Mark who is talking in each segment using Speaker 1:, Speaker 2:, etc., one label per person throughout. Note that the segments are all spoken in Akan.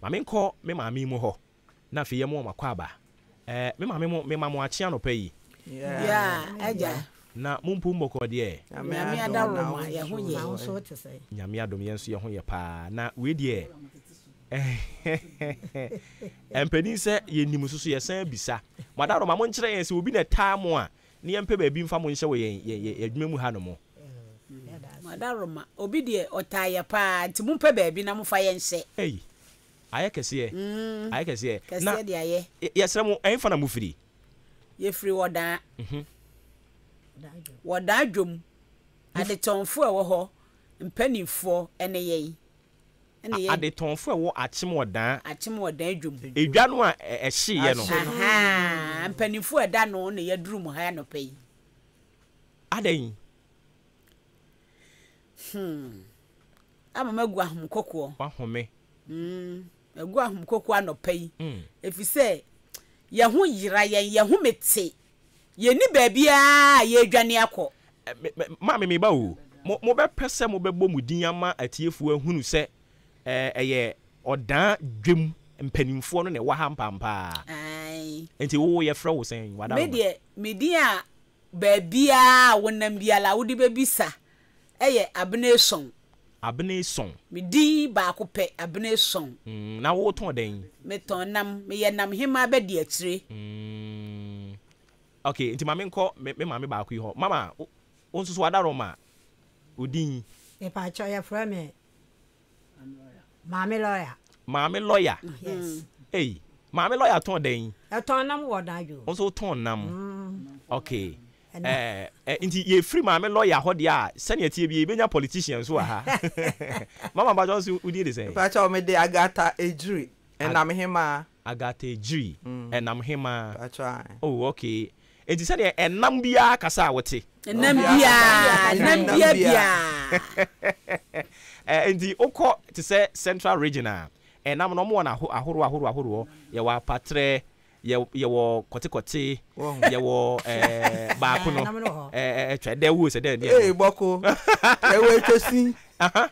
Speaker 1: Ma menkɔ me maame mu hɔ na afei yɛma wɔn akwaaba. Eh, me maame mo, mema mo akye anɔpa yi.
Speaker 2: Yeah, agya.
Speaker 1: Na mo mpom bɔkɔɔ deɛ?
Speaker 2: Nyame adaworoma, yɛn ho yɛ.
Speaker 3: Na wo nso wote sɛn?
Speaker 1: Nyame adom, yɛn nso yɛn ho yɛ paa. Na wei deɛ, ɛmpanin sɛ yɛnim nso so yɛsan bisa. Mo adaworoma, monkyerɛ yɛn sɛ obi na ɛtaa mo a, na yɛmpɛ baabi mfa mo nhyɛ wɔ yɛn, yɛn, yɛn adwuma mu hanom.
Speaker 2: Mo adaworoma, obi deɛ ɔtaa yɛ paa, nti mompɛ baabi na momfa yɛn nhyɛ.
Speaker 1: Ei, ayɛ kɛseɛ, ayɛ kɛseɛ. Na
Speaker 2: Kɛseɛ de ayɛ.
Speaker 1: yɛsrɛ mo, ɛhefa na mofiri?
Speaker 2: Yɛfiri Wɔdaa. Wɔdaa dwom. Adetɔnfoɔ a ɛwɔ hɔ, mpanimfoɔ ne yɛn. Ɛne yɛn.
Speaker 1: Adetɔnfoɔ a ɛwɔ Akyem Ɔdaa.
Speaker 2: Akyem Ɔdaa dwom.
Speaker 1: Edwa no a ɛhyeeɛ no.
Speaker 2: Ahaa, mpanimfoɔ a ɛda ano na yɛaduru mo ha anɔpa yi.
Speaker 1: Adɛn?
Speaker 2: Hmm. Ama magu ahomkokoɔ.
Speaker 1: Wahome.
Speaker 2: Mm, magu ahomkokoɔ anɔpa yi. Mm. Ɛfiri sɛ, yɛn ho yera yɛn, yɛn ho mete. Yɛnni baabiara a yɛredwane akɔ.
Speaker 1: Maame, me ba o, mo, mobɛpɛ sɛ mobɛbɔ mo din ama atiefoɔ ahunu sɛ ɛyɛ Ɔdaa dwam mpanimfoɔ no na ɛwɔ ha mpampaa.
Speaker 2: Ae.
Speaker 1: Enti wo, yɛfrɛ wo sɛn? W'adaworoma.
Speaker 2: Me deɛ, me din a baabiara a wonam biara wode bɛbisa yɛ Abena Esong.
Speaker 1: Abena Esong.
Speaker 2: Me din baako pɛ, Abena Esong.
Speaker 1: Mm, na wotɔn dɛn?
Speaker 2: Metɔn nam. Meyɛ nam hemaa bɛdi akyire.
Speaker 1: Mm, ok, nti ma menkɔ me, me maame baako yi hɔ. Mama, wo, wo nso so w'adaworoma, wo din?
Speaker 3: Mepaakyɛw, yɛfrɛ me Maame lawyer.
Speaker 1: Maame lawyer.
Speaker 3: Yes.
Speaker 1: Ei, maame lawyer tɔn dɛn?
Speaker 3: Ɛtɔn nam wɔ Danjo.
Speaker 1: Wo nso wotɔn nam. Okay. Eh, eh, nti yɛfiri maame lawyer hɔ deɛ a, sɛnea ɛteɛ bi yɛbɛnya politician nso wɔ ha. Mama mpakyɛ nso wo din de sɛn?
Speaker 4: Mpakyɛ mede Agatha Ejiri, ɛnam hemaa.
Speaker 1: Agatha Ejiri, ɛnam hemaa.
Speaker 4: Mpakyɛ ae.
Speaker 1: Oh, okay. Nti sɛdeɛ ɛnam biara kasa a wote.
Speaker 2: Ɛnam biara, ɛnam bia biara.
Speaker 1: Eh, nti wokɔ te sɛ Central Region a, ɛnam no wɔwɔ no ahoroɔ ahoroɔ ahoroɔ. Yɛwɔ apatrɛ, yɛ yɛwɔ kɔtekɔte, yɛwɔ eh, baako no, eh, eh, twɛdɛ wo sɛ dɛn deɛ.
Speaker 4: Ee, bɔko, yɛwɔ etwesi.
Speaker 1: Aha.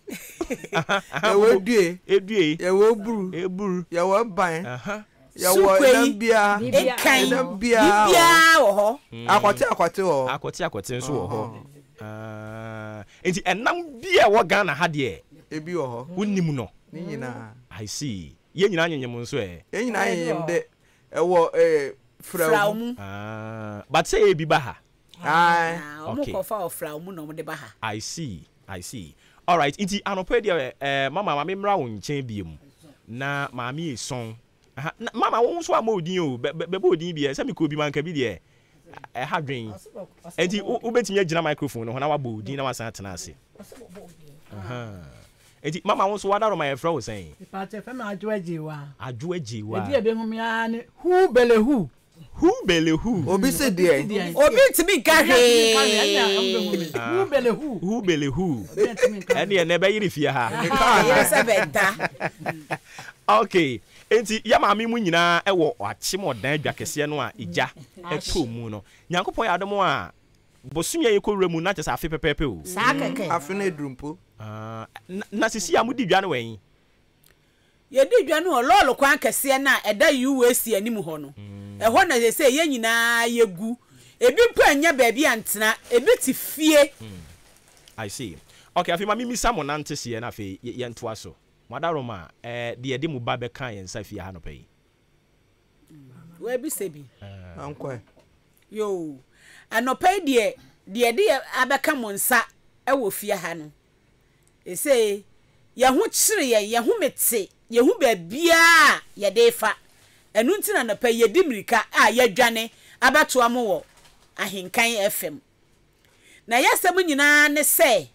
Speaker 4: Yɛwɔ edue.
Speaker 1: Edue.
Speaker 4: Yɛwɔ eburu.
Speaker 1: Eburu.
Speaker 4: Yɛwɔ ban.
Speaker 1: Aha.
Speaker 4: Yɛwɔ
Speaker 2: Sukwei,
Speaker 4: ɛnam biara.
Speaker 2: Nkan,
Speaker 4: Ɛnam biara wɔ hɔ.
Speaker 2: biribiara wɔ hɔ.
Speaker 4: Akɔte akɔte wɔ hɔ.
Speaker 1: Akɔte akɔte nso wɔ hɔ. Ah, nti ɛnam bi a ɛwɔ Ghana ha deɛ.
Speaker 4: Ebi wɔ hɔ.
Speaker 1: Wonim no.
Speaker 4: Ne nyinaa.
Speaker 1: I see. Yɛn nyinaa nyenyem nso ɛ.
Speaker 4: Yɛn nyinaa nyenyem de ɛwɔ eh,
Speaker 2: Fraw
Speaker 4: fraw mu.
Speaker 2: mu.
Speaker 1: Ah, but sɛ ebi ba ha.
Speaker 4: Ae.
Speaker 2: Ah, wɔn
Speaker 1: Okay.
Speaker 2: kɔfa wɔ fraw mu na wɔde ba ha.
Speaker 1: I see, I see. Alright, nti anɔpa yi deɛ eh, mama ma memmra wo nkyɛn biom na maame esɔn. Aha, na mama wo nso ammɔ wo din o, bɛ, bɛ, bɛbɔ wo din bi ɛ, sɛ mekɔ bi manka bi deɛ, ɛha dwen. Nti wo, wobɛtumi agyina microphone no ho na wabɔ wo din na wasan atena ase. Aha. Nti mama wo nso w'adaroma yɛfrɛ wo sɛn?
Speaker 5: Mepakyɛ yɛfrɛ me Adwoa Agyewa.
Speaker 1: Adwoa Agyewa.
Speaker 5: Edin a ɛbɛhu me ara ne Who Bele Who.
Speaker 1: Who bele who?
Speaker 4: Obi se deɛn?
Speaker 2: Obi ntumi nka hwee.
Speaker 5: Who bele who?
Speaker 1: Who bele who? Ɛneɛ na ɛbɛyere fie ha.
Speaker 2: Yere sɛ bɛnta.
Speaker 1: Okay, enti yɛ maame mu nyinaa ɛwɔ Akyem Ɔdan dwa kɛseɛ no a egya ɛtɔ mu no. Nyankopɔn yɛ adom a, bosome a yɛkɔ wura mu no na kyerɛ sɛ afe pɛpɛɛpɛ o.
Speaker 3: Saa kɛkɛ.
Speaker 4: Afe no aduru mpo.
Speaker 1: Ah, na sisi a modi dwa no wɛn?
Speaker 2: Yɛdi dwa no wɔ lɔɔre kwan kɛseɛ no a ɛda UAC anim hɔ no. Ɛhɔ na seesei yɛn nyinaa yɛgu. Ebi mpo annya baabi antena, ebi te fie.
Speaker 1: I see. Okay, afei ma memmisa mo nanteseɛ na afei yɛntoa so. Mo adaworoma, eh, deɛ ɛde mo ba bɛka yɛn nsa fie ha anɔpa yi.
Speaker 2: Woabisa bi?
Speaker 4: Ankɔ ɛ.
Speaker 2: Yoo. Anɔpa yi deɛ, deɛ ɛde yɛ abɛka mo nsa wɔ fie ha no, Seesei yɛn ho kyere yɛn, yɛn home te, yɛnhu baabiara a yɛde refa. Ɛno nti na anɔpa yi yɛdi mmirika a yɛadwane abɛtoa mo wɔ Ahenkan FM. Na yɛn asɛm nyinaa ne sɛ,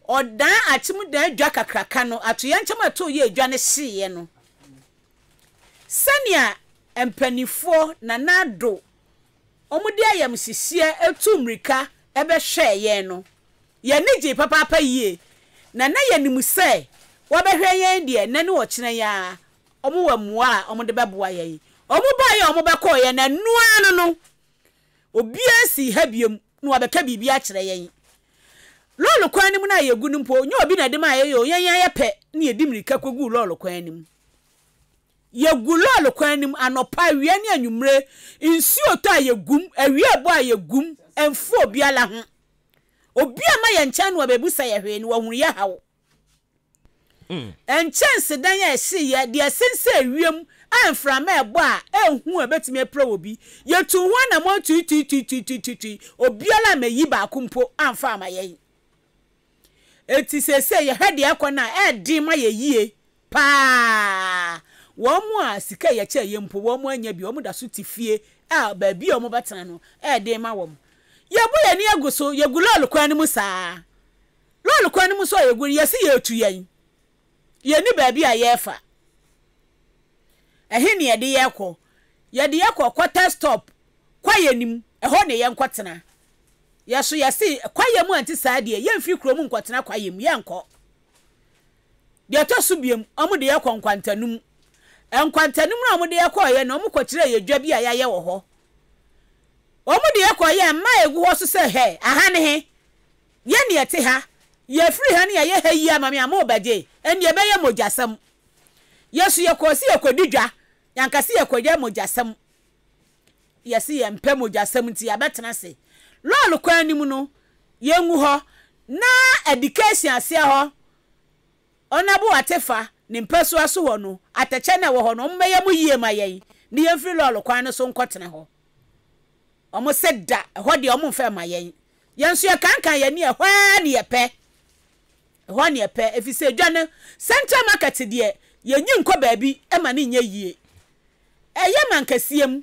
Speaker 2: ɔdan akyem dan dwa kakraka no, atoyerɛnkyɛm a ɛtoo yɛɛ dwa no hyeeɛ no, sɛnea mpanimfoɔ, Nana Addo, wɔde ayamhyehyeɛ tuu mmirika bɛhwɛɛ yɛn no, Yɛn ani gyee papaapa yie, na na yɛnim sɛ wɔbɛhwɛ yɛn deɛ nnɛ ne ɔkyena yi ara wɔwɔ mmoa a wɔde bɛboa yɛn. Wɔbaeɛ a wɔbɛkɔeɛ no, ɛno ara no no, obiara nsii ha bio na wɔabɛka biribi akyerɛ yɛn. Lɔɔre kwan no mu no a yɛgu no mpo, nyɛ obi na ɛde maa yɛn o, yɛn ara yɛpɛ na yɛdi mmirika kɔguu lɔɔre kwan no mu. Yɛgu lɔɔre kwan no mu anɔpa, awia ne anwummere. Nsuo retɔ a yɛgu mu, awia rebɔ a yɛgu mu, ɛmfa obiara ho. Obi amma yɛn nkyɛn na wabɛbisa yɛn hwee na wahunu yɛn haw. Nkyɛnsedan a ɛhyeeɛ, deɛ ɛsensɛn wiem a mframa rebɔ a ɛnhu a ɛbɛtumi apira obi. Yɛtuu ho anammɔn tuituituituituitui, obiara ammɛyi baako mpo amfa amma yɛn. Enti seesei yɛhwɛ deɛ ɛrekɔ no a, ɛyɛ den ma yɛn yie pa ara. Wɔn a sika a yɛkyɛɛ yɛn mpo, wɔannya bi, wɔda so te fie a baabi a wɔbɛtena no, ɛyɛ den ma wɔn. Yɛabu yɛn ani agu so, yɛgu lɔɔre kwan no mu saa ara. Lɔɔre kwan no mu nso a yɛgu no, yɛse yɛretu yɛn. Yɛnni baabi a yɛrefa. Ɛhe ne yɛde yɛn kɔ? Yɛde yɛn kɔ quarter stop, kwaeɛ no mu, ɛhɔ ne yɛnkɔtena. Yɛn so yɛse kwaeɛ mu ante saa deɛ, yɛmfiri kurom nkɔtena kwaeɛ mu, yɛnkɔ. Deɛ ɛtɔ so biom, wɔde yɛn kɔ Nkwantanum. Nkwantanum no a wɔde yɛn kɔeɛ no, wɔkɔkyerɛɛ yɛn dwa bi a yɛayɛ wɔ hɔ. Wɔde yɛn kɔeɛ a, mmaa a ɛgu hɔ so sɛ, hɛ, aha ne he? Yɛn ne yɛte ha, yɛfiri ha ne yɛayɛ ha yie ama me a, morebɛgye? Ɛnneɛ ɛbɛyɛ mogyasɛm. Yɛn nso yɛkɔɔ sɛ yɛrekɔdi dwa, yɛanka sɛ yɛrekɔyɛ mogyasɛm. Yɛse yɛmpɛ mogyasɛm nti yɛabɛtena ase. Lɔɔre kwan no mu no, yɛngu hɔ, na Education aseɛ hɔ, Honourable Atefa ne mpasua so hɔ no, atɛkyɛ no a ɛwɔ hɔ no, wɔmmɛyɛ mo yie ma yɛn na yɛmfiri lɔɔre kwan no so nkɔtena hɔ. Wɔse da, ɛhɔ deɛ wɔmfa mma yɛn. Yɛn nso yɛkankan yɛn ani a, ɛhɔ ara ne yɛpɛ. Ɛhɔ ara ne yɛpɛ, ɛfiri sɛ dwa no, Central Market deɛ, yɛnyi nkɔ baabi ma no nyɛ yie. Ɛyɛ mankɛseɛ mu,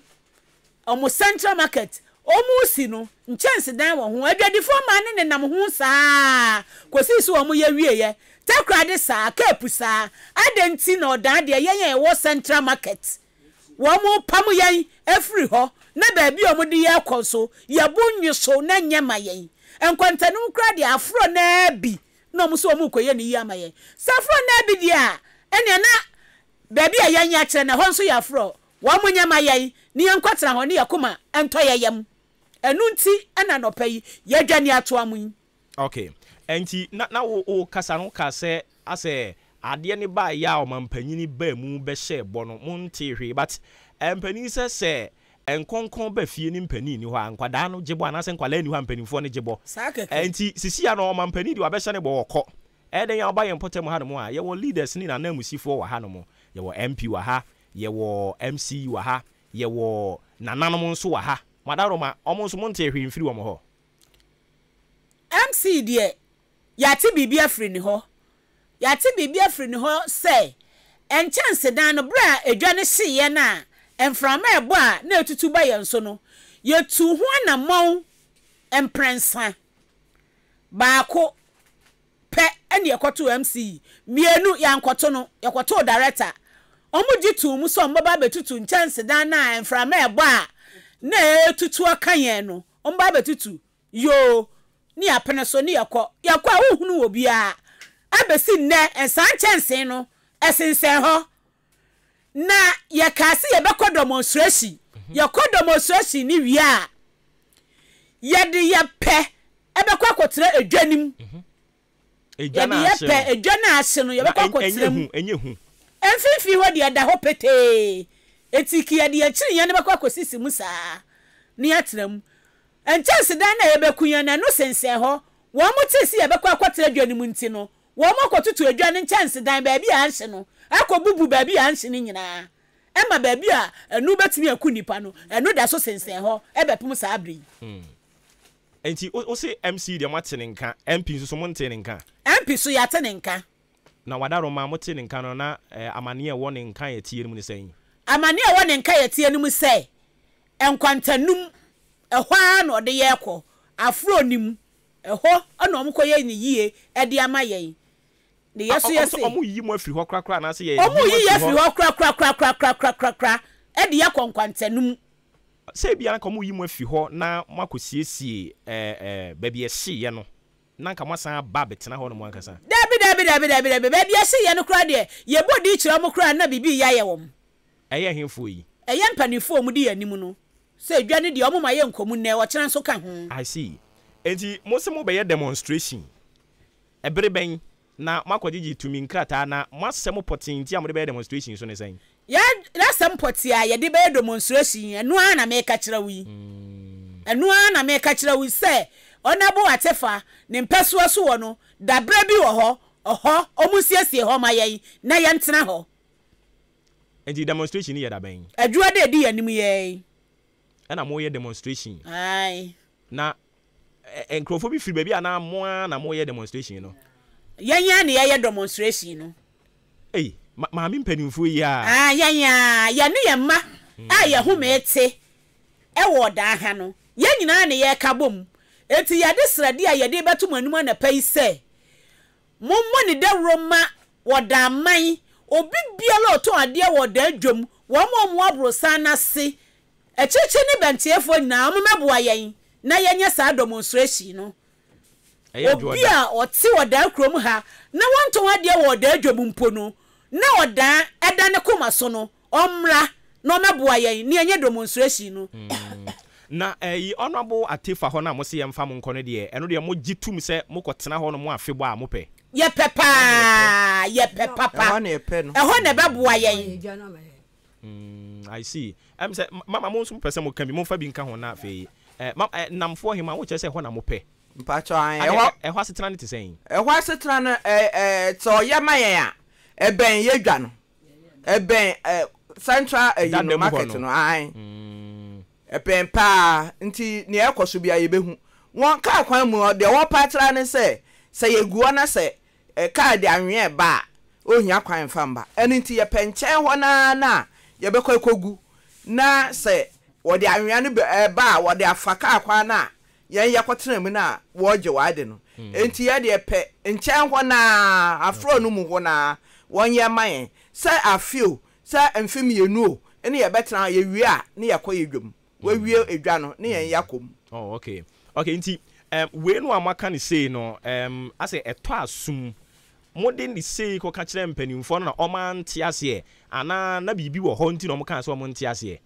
Speaker 2: wɔn Central Market, wɔresi no, nkyɛnsedan wɔ ho, adwadifoɔ mmaa no nenam ho saa ara kɔsii sɛ wɔyɛ wieeɛ. Takoradi saa, Cape saa. Adɛn nti na ɔdan deɛ yɛn a yɛwɔ Central Market, Wɔrepam yɛn afiri hɔ, na baabi a wɔde yɛn rekɔ nso, yɛn bo nnye so na ɛnyɛ mma yɛn. Nkwantanom koraa deɛ, aforɔ no ara bi na wɔn nso wɔrekɔyɛ no yie ama yɛn. Sɛ aforɔ no ara bi deɛ a, ɛnneɛ na baabi a yɛn akyerɛ no, ɛhɔ nso yɛ aforɔ. Wɔnyɛ mma yɛn, na yɛnkɔtena hɔ, na yɛn koma ntɔ yɛn yam. Ɛno nti na anɔpa yi, yɛadwane atoa mo yi.
Speaker 1: Ok ɛnti na na wo wo kasa no wo kaa sɛ asɛ adeɛ no baa yɛ a ɔmanpanyini baa mu bɛhyɛɛ bɔ no mo ntee hwee but mpanin sɛ sɛ nkɔnkɔn ba fie ne mpanin nni hɔ a nkwadaa no gye bɔ anaasɛ nkwadaa nni hɔ a mpaninfoɔ no gye bɔ
Speaker 2: Saa kɛkɛ.
Speaker 1: ɛnti sisi a no ɔmanpanin deɛ wabɛhyɛ ne bɔ ɔkɔ ɛyɛ dɛn a woba yɛn mpɔtam ha nom a yɛwɔ leaders ne nananmusifoɔ wɔ ha nom yɛwɔ MP wɔ ha yɛwɔ MC wɔ ha yɛwɔ nananom nso wɔ ha mo adaworoma wɔn nso mo ntee hwee mfiri wɔn hɔ.
Speaker 2: MC deɛ, yɛate biribi afiri ne hɔ. Yɛate biribi afiri ne hɔ sɛ, nkyɛnsedan no, berɛ a edwa no hyeeɛ no a mframa rebɔ a na ɛretutu ba yɛn so no, yɛtuu ho anammɔn mprɛnsa. Baako pɛ na yɛkɔtoo MC, mmienu, yɛankɔto no, yɛkɔtoo director. Wɔgye too mu sɛ wɔbɛba abɛtutu nkyɛnsedan no a mframa rebɔ a na ɛretutu aka yɛn no. Wɔn ba bɛtutu, yoo, ne yɛapene so ne yɛkɔ. Yɛkɔ a, wonhunu obiara. Abɛsi nnɛ, saa nkyɛnsee no, ɛsensɛn hɔ. Na yɛkaa sɛ yɛbɛkɔ demonstration. Yɛkɔ demonstration no wie a, yɛde yɛn pɛ bɛkɔ akɔtena edwa no mu.
Speaker 1: Egya
Speaker 2: Yɛde
Speaker 1: no
Speaker 2: yɛ
Speaker 1: ahye
Speaker 2: pɛ,
Speaker 1: no.
Speaker 2: edwa no a ahye no,
Speaker 1: Na
Speaker 2: yɛbɛkɔ
Speaker 1: ɛnyɛ
Speaker 2: akɔtena mu.
Speaker 1: hu, ɛnyɛ hu.
Speaker 2: Mfimfini hɔ deɛ, ɛda hɔ petee. Enti ke yɛde yɛn kyiniiɛ no bɛkɔ akɔsisi mu saa, na yɛatena mu. Nkyɛnsedan no a yɛbɛku yɛn no, ɛno sensɛn hɔ. Wɔtee sɛ yɛbɛkɔ akɔtena dwa no mu nti no, wɔakɔtoto edwa no nkyɛnsedan baabi a anhye no, akɔbubu baabi a anhye no nyinaa. Ɛma baabi a ɛno bɛtumi aku nnipa no, ɛno da so sensɛn hɔ bɛpem saa berɛ yi.
Speaker 1: Enti wo se MC deɛ moate ne nka, MP nso so montee ne nka?
Speaker 2: MP so yɛate ne nka.
Speaker 1: Na Wadaroma motee ne nka no na amaneɛ a ɛwɔ ne nka a yɛteɛ no mu ne sɛn?
Speaker 2: Amaneɛ a ɛwɔ ne nka a yɛteɛ no mu sɛ, nkwantanum, ɛhɔ ara na ɔde yɛn kɔ, aforɔ nnim, ɛhɔ na wɔkɔyɛ no yie de ama yɛn. Ne yɛ so yɛ se.
Speaker 1: Wɔreyi mo afiri hɔ korakora anaasɛ yɛreyi mo
Speaker 2: afiri hɔ? Wɔreyi yɛn afiri hɔ korakorakorakorakorakorakora de yɛn akɔ nkwantanum.
Speaker 1: Sɛ ebia anka wɔreyi mo afi hɔ na moakɔsiesie baabi a ɛhyeeɛ no, na anka moasan aba abɛtena hɔnom ankasa.
Speaker 2: Dabi, dabi, dabi, dabi, dabi, baabi a ɛhyeeɛ no koraa deɛ, yɛbɔ din kyerɛ wɔn koraa a, na biribi reyɛ ayɛ wɔn.
Speaker 1: Ɛyɛ hefoɔ yi?
Speaker 2: Ɛyɛ mpanimfoɔ a wɔdi yɛn anim no. Sɛ dwa no deɛ, wɔma yɛnkɔ mu nnɛ, ɔkyena nso ka ho.
Speaker 1: I see. Enti mose mobɛyɛ demonstration? Ɛbere bɛn na moakɔgyegye tumi nkrataa na mo asɛm pɔtee nti a mode bɛyɛ demonstration nso ne sɛn?
Speaker 2: Yɛn asɛm pɔtee a yɛde bɛyɛ demonstration yi, ɛno ara na mereka kyerɛ wo yi. Ɛno ara na mereka kyerɛ wo yi sɛ Honourable Atefa ne mpɛsoa so wɔ no, daberɛ bi wɔ hɔ, ɛhɔ, wɔnsiesie hɔ ma yɛn na yɛntena hɔ.
Speaker 1: Nti demonstration yi yɛ da bɛn?
Speaker 2: Adwuada a ɛdi yɛn anim yi ara yi.
Speaker 1: Ɛna moreyɛ demonstration?
Speaker 2: Ae.
Speaker 1: Na nkurɔfoɔ bi firi baabi anaa mo ara na moreyɛ demonstration no?
Speaker 2: Yɛn ara na yɛreyɛ demonstration no.
Speaker 1: Ei, ma maame mpanimfoɔ yi ara.
Speaker 2: Ae, yɛn ara, yɛne yɛn mma a yɛn home te wɔ ɔdan ha no, yɛn nyinaa na yɛreka bom. Enti yɛde sradeɛ a yɛde rebɛto mo anim anɔpa yi sɛ, Mommɔ ne dawuro mma Ɔdaman, obi biara a ɔtɔn adeɛ wɔ ɔdan dwam, wɔn a wɔwɔ aborosan no ase, akyirikyiri ne bɛnteɛfoɔ nyinaa, wɔmmɛboa yɛn na yɛnyɛ saa dɔmɔnsuahyi no. Obi a ɔte ɔdan kurom ha na wɔntɔn adeɛ wɔ ɔdan dwam mpo no, na ɔdan da ne koma so no, Ɔmmra na ɔmmɛboa yɛn na yɛnyɛ demonstration no.
Speaker 1: Na ɛyi Honourable Atefa hɔ no a mose yɛmfa mo nkɔ no deɛ, ɛno deɛ mogye tum sɛ mokɔ tena hɔ nom afe bɔ a mopɛ?
Speaker 2: Yɛpɛ paa, yɛpɛ papa.
Speaker 4: Ɛhɔ na yɛpɛ no.
Speaker 2: Ɛhɔ na ɛbɛboa yɛn.
Speaker 1: I see. Ɛm sɛ mama mo nso mopɛ sɛ moka bi, momfa bi nka ho na afei. Eh, ma, eh, Nnamfoɔ hema, wokyerɛ sɛ ɛhɔ na mopɛ?
Speaker 4: Mpakyɛw, ae,
Speaker 1: Adɛn,
Speaker 4: ɛhɔ.
Speaker 1: ɛhɔ asetena no te sɛn?
Speaker 4: Ɛhɔ asetena no, ɛ, ɛ, sɛ ɔyɛ ma yɛn a, ɛbɛn yɛn dwa no. Ɛbɛn ɛ central ɛyi no market no ae ɛbɛn paa nti nea ɛkɔ so bia yɛbɛhu wɔn kaa kwan mu deɛ wɔpa atra ne sɛ sɛ yɛgu hɔ na sɛ kaa de anwea ɛba a ɔhia kwan mfa mba ɛno nti yɛpɛ nkyɛn hɔ naa na yɛbɛkɔ ɛkɔgu na sɛ wɔde anwea no ɛba a wɔde afa kaa kwan no a Yɛn yɛkɔtena mu no a wɔregye w'ade no. Enti yɛn deɛ pɛ nkyɛn hɔ no ara, aforɔ no mu hɔ no ara, wɔnyɛ mma yɛn. Sɛ afe o, sɛ mfe mmienu o, ne yɛbɛtena hɔ, yɛwie a, ne yɛakɔ yɛn dwam. Wɔawie edwa no, ne yɛn yɛakɔ mu.
Speaker 1: Oh, okay. Okay, nti um, wei no a moaka no sei no, um, asɛ ɛtɔ asom. Mode no sei kɔka kyerɛ mpanimfoɔ no na wɔante aseɛ, anaa na biribi wɔ hɔ nti na wɔkaa sɛ wɔnte aseɛ?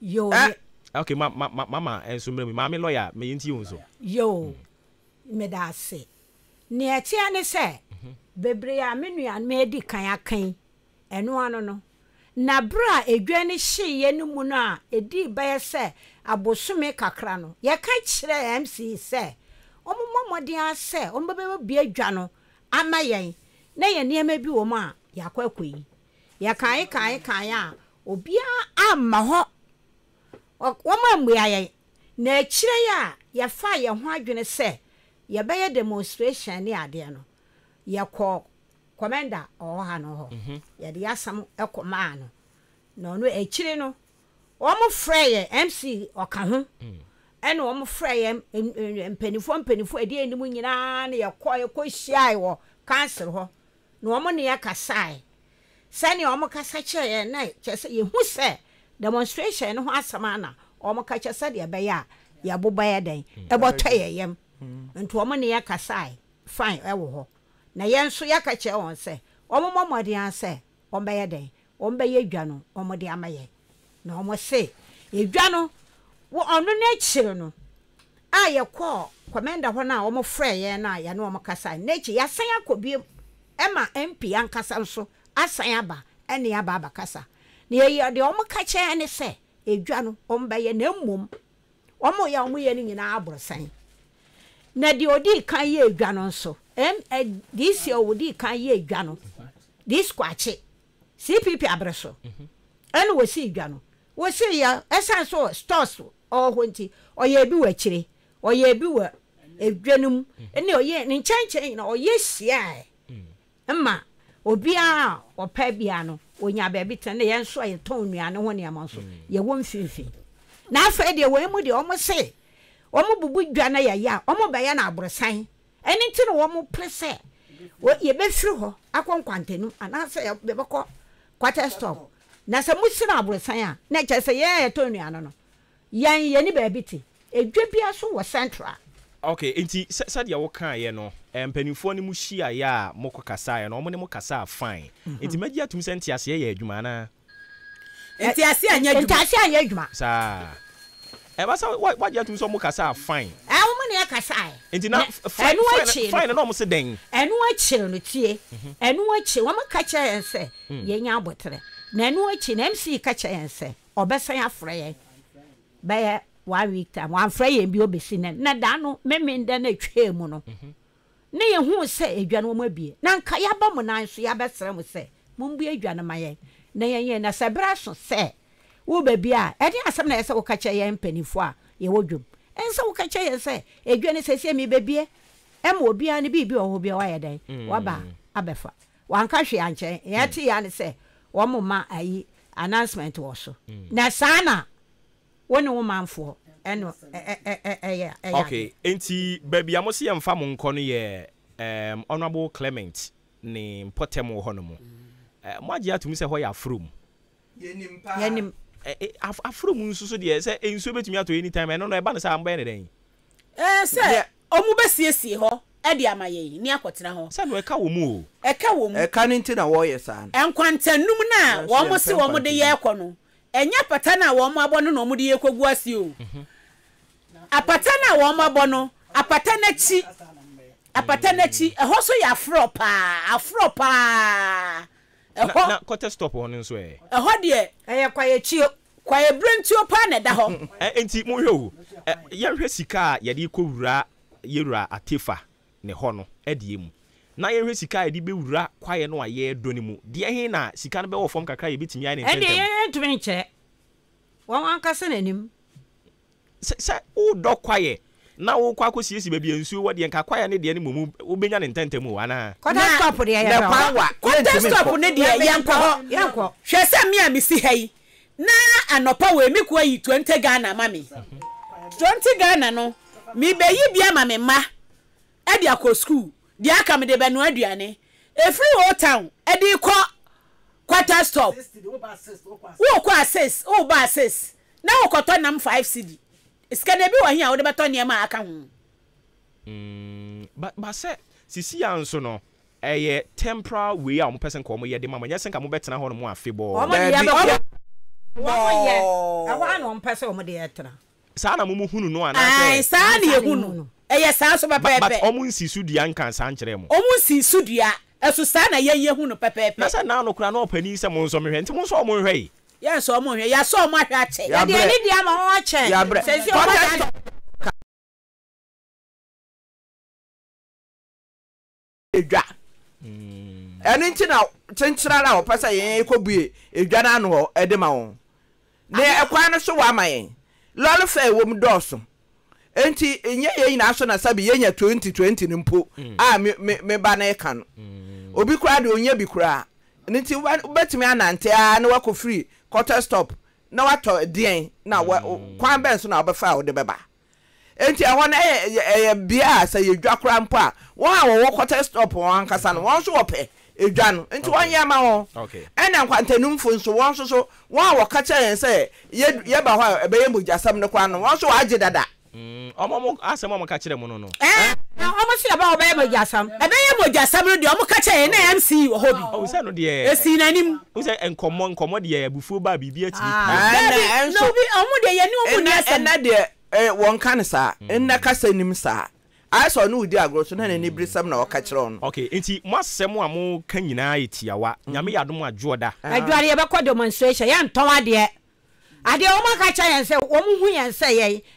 Speaker 3: Yoo
Speaker 1: Eh!
Speaker 3: me.
Speaker 1: Ok ma ma ma mama nso mmerɛ mu maame lawyer me yɛntie wo nso.
Speaker 3: Yoo meda ase. Nea ɛteɛ ne sɛ, bebree a me nuanom adi kan aka yi, ɛno ano no, na bere a edwa no hyeeɛ no mu no a ɛdii bɛyɛ sɛ abosome kakra no, yɛka kyerɛɛ MC sɛ wɔmmɔ mmɔden ara sɛ wɔbɛbue dwa no ama yɛn na yɛn nneɛma bi wɔ mu a yɛakɔ akɔyi. Yɛkae kae kae a, obiara amma hɔ. Wɔammua yɛn. Na akyire yi a yɛfaa yɛn ho adwene sɛ yɛbɛyɛ demonstration ne adeɛ no, yɛkɔɔ commander a ɔwɔ ha no hɔ. Yɛde yɛn asɛm kɔmaa no. Na ɔno akyire no, wɔfrɛɛ yɛn, MC ɔka ho, ɛna wɔfrɛɛ yɛn mpanimfoɔ mpanimfoɔ a ɛdi anim nyinaa na yɛkɔɔ yɛkɔhyiae wɔ council hɔ. Na wɔn ne yɛn kasae. Sɛnea wɔkasa kyerɛɛ yɛn no, kyerɛ sɛ yehu sɛ demonstration no ho asɛm ara na wɔka kyerɛ sɛnea ɛbɛyɛ a yɛn bo bɛyɛ dɛn? Ɛbɛtɔ yɛn yam. Nti wɔn ne yɛn kasae fine wɔ hɔ. Na yɛn nso yɛka kyerɛɛ wɔn sɛ wɔmmɔ mmɔden ara sɛ wɔbɛyɛ dɛn? Wɔbɛyɛ dwa no wɔde ama yɛn. Na wɔse edwa no, wɔ ɔno no akyiri no a yɛkɔɔ kɔmɛnda hɔ no a wɔfrɛɛ yɛn no a yɛne wɔn kasae no akyi, yɛasan akɔ bio ma MP ankasa nso asan aba ne yɛn aba abɛkasa. Na yɛyɛ deɛ wɔka kyerɛ yɛn ne sɛ edwa no wɔbɛyɛ na mmom wɔyɛ a wɔyɛ no nyinaa aborosan. Na deɛ ɔdii kan yɛɛ edwa no nso, M, DC a ɔdii kan yɛɛ edwa no, DC Kwakye, CPP abere so ɛna wɔsii dwa no. Wɔsii yɛ ɛsiane sɛ stores ɔwɔ hɔ nti ɔyɛɛ bi wɔ akyire, ɔyɛɛ bi wɔ edwa no mu ɛne ɔyɛɛ ne nkyɛnkyɛn nyinaa ɔyɛ hyiaɛ ma obiara a ɔpɛ biara no ɔnya baabi tena na yɛn nso a yɛtɔn nnuane ho nneɛma nso yɛwɔ mfimfini. Na afei deɛ wɔn mu deɛ wɔn se wɔn bubu dwa na yɛyɛ a wɔn bɛyɛ no aborosan. Ɛno nti na wɔpere sɛ yɛbɛfiri hɔ akɔ nkwantanim anaasɛ yɛbɛkɔ quarter stop. Na sɛ mosi no aborosan a, na ɛkyerɛ sɛ yɛn a yɛtɔ nnuane no, yɛn yɛnni baabi te. Edwa biara nso wɔ central.
Speaker 1: Ok, nti sɛ sɛdeɛ wo kaeɛ no, mpaninfoɔ ne mo hyiaeɛ a mo kɔ kasaeɛ no, wɔn ne mo kasaa fine. Nti mɛgye atum sɛ nteaseɛ yɛ adwuma anaa?
Speaker 2: Nteaseɛ anyɛ adwuma.
Speaker 3: Nteaseɛ anyɛ adwuma.
Speaker 1: Saa. Ɛba sɛ wagye atum sɛ ɔmo kasa a fine.
Speaker 3: Ɛɛ wɔn ne yɛ kasaɛ.
Speaker 1: Nti na fine fine fine na ɔmo se dɛn?
Speaker 3: Ɛno akyiri no tie, ɛno akyiri wɔn ka kyerɛ yɛn sɛ yɛn nya aboterɛ. Na ɛno akyi no MC ka kyerɛ yɛn sɛ ɔbɛsan afrɛ yɛn bɛyɛ one week time. Wamfrɛ yɛn bio besi nnɛ. Na da no Memenda no atwaa mu no na yɛhuu sɛ edwa no wɔn abue. Na nka yɛaba mo nan so yɛabɛsrɛ mo sɛ mombue dwa no ma yɛn na yɛnyɛ. Na sɛ berɛ aso sɛ Woreba bi a, ɛdeɛn asɛm na ɛsɛ sɛ woka kyerɛ yɛn mpanimfoɔ a yɛwɔ dwam? Ɛnsɛ sɛ woka kyerɛ yɛn sɛ, Edwa no seesei merebɛbue ma obiara ne biribi a ɔwɔ hɔ biara wayɛ dɛn? Waba abɛfa. Wanka hwee ankyerɛ yɛn. Nea yɛteeɛ ara ne sɛ wɔmma ayi, announcement wɔ so. Na saa na wo ne wo manfoɔ no yɛ adeɛ.
Speaker 1: Okay, enti baabi a mose yɛmfa mo nkɔ no yɛ ɛɛm Honourable Clement ne mpɔtam wɔ hɔnom. Moagye atom sɛ hɔ yɛ afurom?
Speaker 4: Yɛnim paa.
Speaker 3: Yɛnim.
Speaker 1: Ɛ ɛ af aforo mu nso so deɛ sɛ nsuo bɛtumi atɔ anytime ɛno no ɛba no saa mobɛyɛ no dɛn?
Speaker 2: Ɛɛ sɛ ɔmo bɛsiesie hɔ de ama yɛn ne akɔtena hɔ.
Speaker 1: Sɛ no ɛka wɔ mu o.
Speaker 2: Ɛka wɔ mu.
Speaker 4: Ɛka no nti na wɔyɛ saa no.
Speaker 2: Nkwantanum no a
Speaker 4: Nanso
Speaker 2: wɔn
Speaker 4: yɛmpɛ
Speaker 2: se wɔn de
Speaker 4: nkwantanum.
Speaker 2: yɛ kɔ no, ɛnyɛ apata no a wɔn abɔ no na wɔn de yɛ kɔgu ase o. Apata no a wɔn abɔ no, apata no akyi, apata no akyi, ɛhɔ nso yɛ aforɔ paa, aforɔ paa.
Speaker 1: Na
Speaker 2: Ɛhɔ.
Speaker 1: na kɔtɛ stop hɔ no nso ɛ?
Speaker 2: Ɛhɔ deɛ.
Speaker 3: Ɛyɛ kwaeɛtuo.
Speaker 2: Kwaeɛbirentuo paa na ɛda hɔ.
Speaker 1: Ɛ enti monhwɛ o, ɛ yɛnhwɛ sika a yɛde rekɔwura Yɛwura Atefa ne hɔ no deɛ mu, na yɛnhwɛ sika a yɛde bɛwura kwaeɛ no a yɛredɔ no mu. Deɛ he na sika no bɛwɔ fam kakra a yɛbɛtumi ayɛ no
Speaker 3: Ɛndeɛ
Speaker 1: ntɛntɛm?
Speaker 3: yɛntumi nkyerɛ. Wɔn ankasa na nim.
Speaker 1: Sɛ sɛ wodɔ kwaeɛ na wokɔ akɔsiesie baabi a nsuo wɔ deɛ, nka kwaeɛ no deɛ no mmom wobɛnya no ntɛntɛm o, anaa?
Speaker 3: Quarter
Speaker 2: Na
Speaker 3: stop deɛ
Speaker 4: Na
Speaker 3: yɛbɛhɔ.
Speaker 4: kwan wa,
Speaker 2: Quarter
Speaker 4: yɛntumi
Speaker 2: stop
Speaker 4: nkɔ.
Speaker 2: no deɛ yɛnkɔ hɔ.
Speaker 3: Yɛnkɔ.
Speaker 2: Hwɛ sɛ me a mesi ha yi, na anɔpa wei me koa yi 20 Ghana ma me. 20 Ghana no, mebɛyi bi ama me mma de akɔ sukuu, deɛ aka mede bɛnoa aduane. Ɛfiri Old Town de rekɔ Quarter stop, wokɔ a sis, woba a sis, na wokɔtɔ nam 5 cedi. Sika no ebi wɔ he a wode bɛtɔ nneɛma a aka ho?
Speaker 1: Mm, but, but sɛ sisi a nso no, ɛyɛ temporal wei a wɔpɛ sɛ nka wɔyɛ de ma mo, ɛnyɛ sɛ nka mobɛtena hɔ nom afebɔɔ.
Speaker 3: Wɔn de
Speaker 4: Daabi,
Speaker 3: yɛbɛkɔ.
Speaker 4: yɛ
Speaker 3: Wɔn yɛ, ɛhɔ ara na wɔpɛ sɛ wɔn de yɛ tena.
Speaker 1: Saa na mo hunu no
Speaker 2: Ae,
Speaker 1: anaasɛ?
Speaker 2: saa na
Speaker 3: Saa na
Speaker 2: yɛhu
Speaker 3: yɛhu
Speaker 2: no.
Speaker 3: no.
Speaker 2: Ɛyɛ saa nso
Speaker 1: But, but
Speaker 2: pɛpɛɛpɛ.
Speaker 1: wɔn nsii so dua nkaa saa nkyerɛɛ mo.
Speaker 2: Wɔn nsii so dua, ɛso saa na yɛn yɛhu no pɛpɛɛpɛ.
Speaker 1: Na sɛ naano koraa na ɔpanin sɛ monsɔ me hwɛ, nti monsɔ wɔn nhwɛ yi.
Speaker 2: Yɛnsɔ wɔn nhwɛ, yɛasɔ wɔn ahwɛ akyɛ.
Speaker 3: Yɛde
Speaker 4: Yɛabrɛ.
Speaker 3: anidie ama wɔn akyɛ.
Speaker 4: Yɛabrɛ.
Speaker 3: Seesei wɔn
Speaker 4: Quarter
Speaker 3: ada.
Speaker 4: stop ka edwa. Ɛno nti na kyenkyere ara a wɔpɛ sɛ yɛn kɔbue edwa no ano hɔ de ma wɔn. Ne ɛkwan no so wɔama yɛn. Lɔre fɛ a ɛwɔ mu dɔɔso. Enti nyɛ yɛn nyinaa so na sɛbe yɛnya 2020 no mpo a me, me, me ba no reka no. Obi koraa deɛ ɔnnya bi koraa. Ɛno nti wobɛtumi anante ara na woakɔfiri quarter stop na woatɔ deɛn na wa, kwan bɛn so na wobɛfa a wode bɛba. Enti ɛhɔ no ɛyɛ ɛyɛ bea a sɛ yɛdwa koraa mpo a, wɔn a wɔwɔ quarter stop wɔn ankasa no, wɔn nso wɔpɛ edwa no, nti wɔn yɛ ma wɔn. Ɛna nkwantanumfo nso, wɔn nso so, wɔn a wɔka kyerɛ yɛn sɛ yɛ yɛba hɔ a ɛbɛyɛ mogyasɛm no koraa no, wɔn nso wɔagye dada.
Speaker 1: Mm, wɔn wɔn asɛm a wɔka kyerɛ mo no no.
Speaker 2: Ɛɛ.
Speaker 3: Na wɔn se ɛbɛ wɔbɛyɛ mogyasɛm.
Speaker 2: Ɛbɛyɛ mogyasɛm no deɛ, wɔka kyerɛ yɛn na MC wɔ hɔ bi.
Speaker 1: Oh, sɛ no deɛ.
Speaker 2: Esii n'anim.
Speaker 1: Wohu sɛ nkɔmmɔ, nkɔmmɔ deɛ abufuo ba a biribi atumi pue.
Speaker 4: Ɛna
Speaker 2: Dabi, na
Speaker 4: ɛnso,
Speaker 2: obi, wɔn deɛ yɛne wɔn nni
Speaker 4: ɛnɛ
Speaker 2: asɛm.
Speaker 4: ɛnɛ deɛ eh, wɔnka no saa, nnɛ kasa nnim saa. Ayɛ sɛ ɔne wo di agorɔ so na n'aniberesɛm na ɔka kyerɛ wo no.
Speaker 1: Ok, nti mo asɛm a mo ka nyinaa yɛ tiawa, Nyame yɛ adom a dwoɔda.
Speaker 3: Adware yɛbɛkɔ demonstration yɛntɔn adeɛ adeɛ wɔn aka kyerɛ yɛn sɛ wɔn hu yɛn sɛ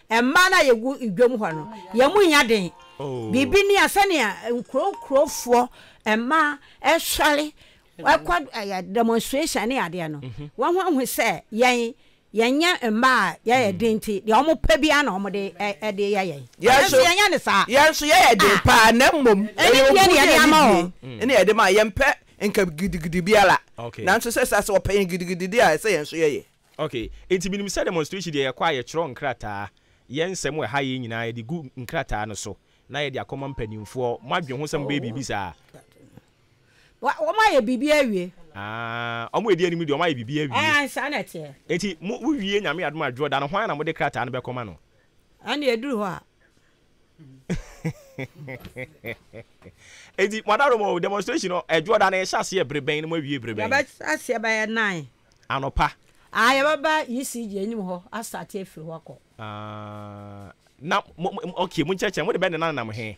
Speaker 3: yɛn mmaa no a yɛgu dwam hɔ no yɛn mu nya den biribi ni a sɛnea nkuro nkurofoɔ mmaa ɛsɔre ɛkɔ ɛyɛ demonstration ne adeɛ no wɔn ho ahu sɛ yɛn Yɛnyɛ mma a yɛyɛ den nti, deɛ wɔpɛ biara na wɔde de yɛ yɛn.
Speaker 4: Yɛn nso,
Speaker 3: Nanso yɛnyɛ no saa.
Speaker 4: yɛn nso yɛyɛ den
Speaker 3: Ah!
Speaker 4: paa, na mmom ɛyɛ
Speaker 3: Anidie
Speaker 4: obu
Speaker 3: na
Speaker 4: ne
Speaker 3: yɛde ama wɔn.
Speaker 4: anidie na yɛde ma. Yɛmpɛ nka gidigidi biara,
Speaker 1: Okay.
Speaker 4: nanso sɛ sɛ wɔpɛ yɛn gidigidi deɛ a, ɛsɛ yɛn nso yɛyɛ.
Speaker 1: Okay, enti menim sɛ demonstration deɛ yɛkɔ a yɛtwerɛ nkrataa, yɛn nsɛm a ɛha yɛn nyinaa yɛde gu nkrataa no so na yɛde akɔma mpanimfoɔ. Moadwen ho sɛ mobɛyɛ biribi saa?
Speaker 3: Wa, wɔn ayɛ biribi awie.
Speaker 1: Ah, wɔn a ɛdi anim deɛ wɔn ayɛ biribi awie.
Speaker 3: Ɛɛ, saa na ɛteɛ.
Speaker 1: Enti mo, wo wie Nyame adom a dwoɔ da no, hwan na mode krataa no bɛkɔma no?
Speaker 3: Ɛnde ɛduru hɔ a.
Speaker 1: Enti mo adarom o, demonstration no, ɛdwoɔ da no yɛhyɛ aseɛ bere bɛn na mo awie bere bɛn?
Speaker 3: Yɛbɛhyɛ aseɛ bɛyɛ nine.
Speaker 1: Anɔpa.
Speaker 3: Ah, yɛbɛba ECG anim hɔ astate afiri hɔ akɔ.
Speaker 1: Ah, na mo, mo, okay, monkyerɛkyerɛ, mode bɛnenanenam he?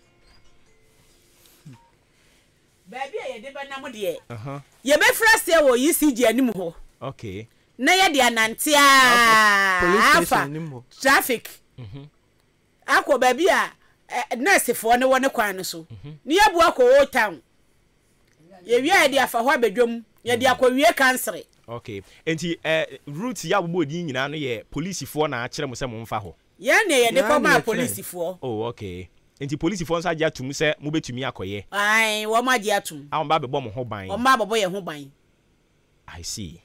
Speaker 2: Baabi a yɛde bɛnam deɛ, yɛbɛfiri aseɛ wɔ ECG anim hɔ.
Speaker 1: Okay.
Speaker 2: Na yɛde anante ara afa traffic akɔ baabi a nɛɛsefoɔ no wɔ ne kwan no so, na yɛabu akɔ Old Town. Yɛwie a yɛde afa hɔ aba dwam, yɛde akɔwie Kansere.
Speaker 1: Okay. Enti route yi a wobobɔɔ din nyinaa no yɛ polisifoɔ na akyerɛ mo sɛ momfa hɔ?
Speaker 2: Yɛn deɛ yɛde kɔmaa polisifoɔ.
Speaker 1: Oh okay. Enti polisifoɔ nso agye atom sɛ mobɛtumi akɔyɛ?
Speaker 2: Ae, wɔn agye atom.
Speaker 1: A wɔn ba abɛbɔ mo ho ban?
Speaker 2: Wɔn ba abɛbɔ yɛn ho ban.
Speaker 1: I see.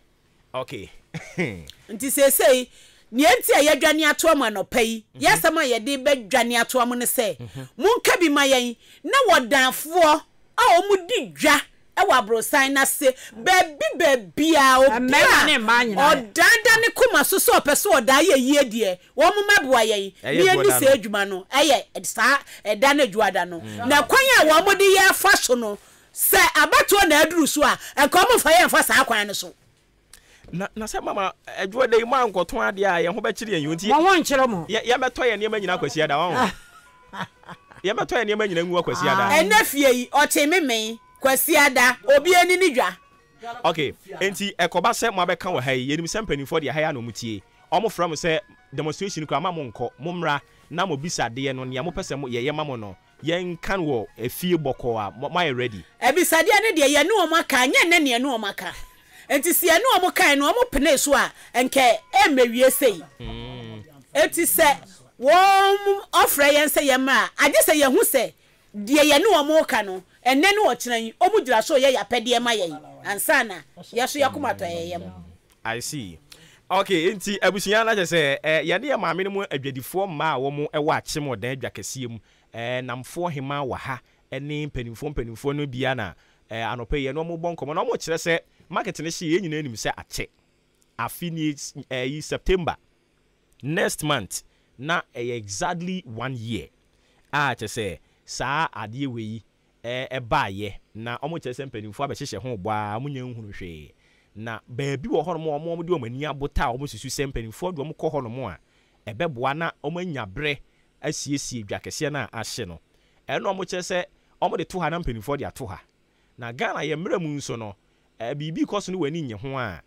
Speaker 1: Okay.
Speaker 2: Nti seesei, nea enti a yɛadwane atoa mo anɔpa yi, yɛn asɛm a yɛde rebɛdwane atoa mo ne sɛ, Monka bi ma yɛn, na wɔdanfoɔ a wɔdi dwa wɔ aborosan no ase baabi baabiara, obi
Speaker 3: Mmarima ne
Speaker 2: a
Speaker 3: mmaa nyinaa.
Speaker 2: ɔdan da ne koma so sɛ ɔpɛ sɛ ɔdaa yɛ yie deɛ, wɔmmɛboa yɛn na
Speaker 1: Ɛyɛ
Speaker 2: yɛnni
Speaker 1: Dwoda
Speaker 2: saa
Speaker 1: no.
Speaker 2: adwuma no. Ɛyɛ saa ɛda no Dwoada no. Na kwan a wɔde yɛn fa so no, Sɛ abatoɔ na aduru so a, nka wɔn mfa yɛn mfa saa kwan no so.
Speaker 1: Na na sɛ mama adwoɔ da yi mo ankɔtɔn adeɛ a yɛn ho bɛkyere yɛn yi nti.
Speaker 3: Mo ho nkyere mo.
Speaker 1: Yɛ yɛmɛtɔ yɛn nneɛma nyinaa Kwasiada wahu. Yɛmɛtɔ yɛn nneɛma nyinaa ngu hɔ Kwasiada.
Speaker 2: Ɛnɛ fie yi ɔkye me mee Kwasiada obi ani ne dwa.
Speaker 1: Ok enti ɛkɔba sɛ mo abɛka wɔ ha yi yɛnim sɛ mpaninfoɔ deɛ ha yi ara na wɔn tie wɔn frɛ mo sɛ demonstration koraa mma mo nkɔ mo mmra na mo bisa adeɛ no nea mo pɛ sɛ mo yɛyɛ ma mo no Yɛnka no wɔ efie bɔkɔɔ a, moayɛ ready?
Speaker 2: Abisadeɛ no deɛ, yɛne wɔn aka, ɛnyɛ nnɛ na yɛne wɔn aka. Enti sɛ yɛne wɔn kae na wɔpenee so a, anka ɛremmɛwie sei. Enti sɛ wɔfrɛ yɛn sɛ yɛmmra a, agye sɛ yɛhu sɛ deɛ yɛne wɔn reka no, ɛnnɛ ne ɔkyena yi, wɔgyina so reyɛ yɛn apɛdeɛ ma yɛn ansa na yɛn nso yɛn akoma atɔ yɛn yam.
Speaker 1: I see. Okay, enti abusua na kyerɛ sɛ eh, yɛne yɛn maame no mu adwadifoɔ mmaa a wɔn wɔ Akyem Ɔdan adwa kɛseɛ mu, eh, Namfoɔ hemaa wɔ ha ne mpanimfoɔ mpanimfoɔ no bia na eh, anɔpa yi yɛne wɔn rebɔ nkɔmmɔ na wɔn rekyerɛ sɛ market no hye yɛn nyinaa nim sɛ akyɛ. Afe nie eh, yi September next month na ɛyɛ exactly one year a kyerɛ sɛ saa adeɛ wei baeɛ, na wɔkyerɛ sɛ mpanimfoɔ abɛhyehyɛ ho bɔ ara, wɔnnya nhunu hwee. Na baabi wɔ hɔnom a wɔde wɔn ani abota a wɔsusu sɛ mpanimfoɔ de wɔn kɔ hɔnom a, ɛbɛboa na wɔanya berɛ asiesie dwa kɛseɛ no a ahye no. Ɛno na wɔkyerɛ sɛ wɔde to ha na mpanimfoɔ de ato ha. Na Ghana yɛn mmara mu nso no, biribi rekɔ so na w'ani nnye ho a,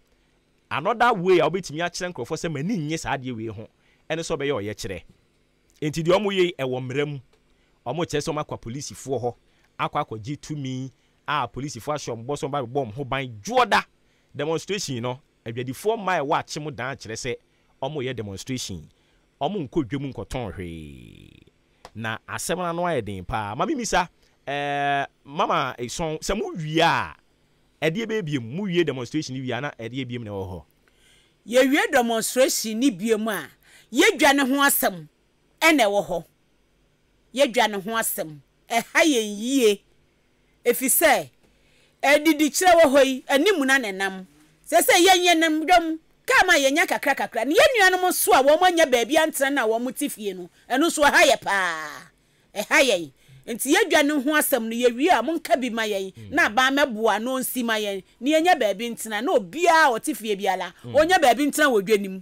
Speaker 1: another way a wobɛtumi akyerɛ nkurɔfoɔ sɛ m'ani nnye saa adeɛ wei ho ne sɛ wobɛyɛ ɔyɛkyerɛ. Enti deɛ wɔyɛ yi, ɛwɔ mmara mu. Wɔkyerɛ sɛ wɔakɔ apolisifoɔ hɔ akɔ akɔgye tumi a apolisifoɔ ahyɛ wɔn bɔ sɛ wɔba abɛbɔ wɔn ho ban Dwoɔda demonstration no, adwadifoɔ mmaa a ɛwɔ Akyem dan kyerɛ sɛ wɔreyɛ demonstration. Wɔnkɔ dwam nkɔtɔn hwee. Na asɛm no ano ayɛ den pa ara. Ma memmisa, ɛɛ, Mama Esɔn, sɛ mowie a, ɛdeɛ bɛyɛ biom? Mowie demonstration no wie a, na ɛdeɛ biom na ɛwɔ hɔ?
Speaker 2: Yɛwie demonstration no biom a, yɛdwa no ho asɛm na ɛwɔ hɔ. Yɛdwa no ho asɛm, ɛha yɛn yie efisɛ adidikyerɛ wɔ hɔ yi, anim na na ɛnam. Seesei yɛn yɛnam dwam, kaa ma yɛnya kakra kakra. Na yɛn nuanom nso a wɔannya baabi antena no a wɔte fie no, ɛno nso ɛha yɛ paa. Ɛha yɛn. Nti yɛdwa no ho asɛm no yɛwie a monka bi ma yɛn na aban mɛboa na ɔnsi ma yɛn na yɛnya baabi ntena na obiara a ɔte fie biara ɔnya baabi ntena wɔ dwa no mu.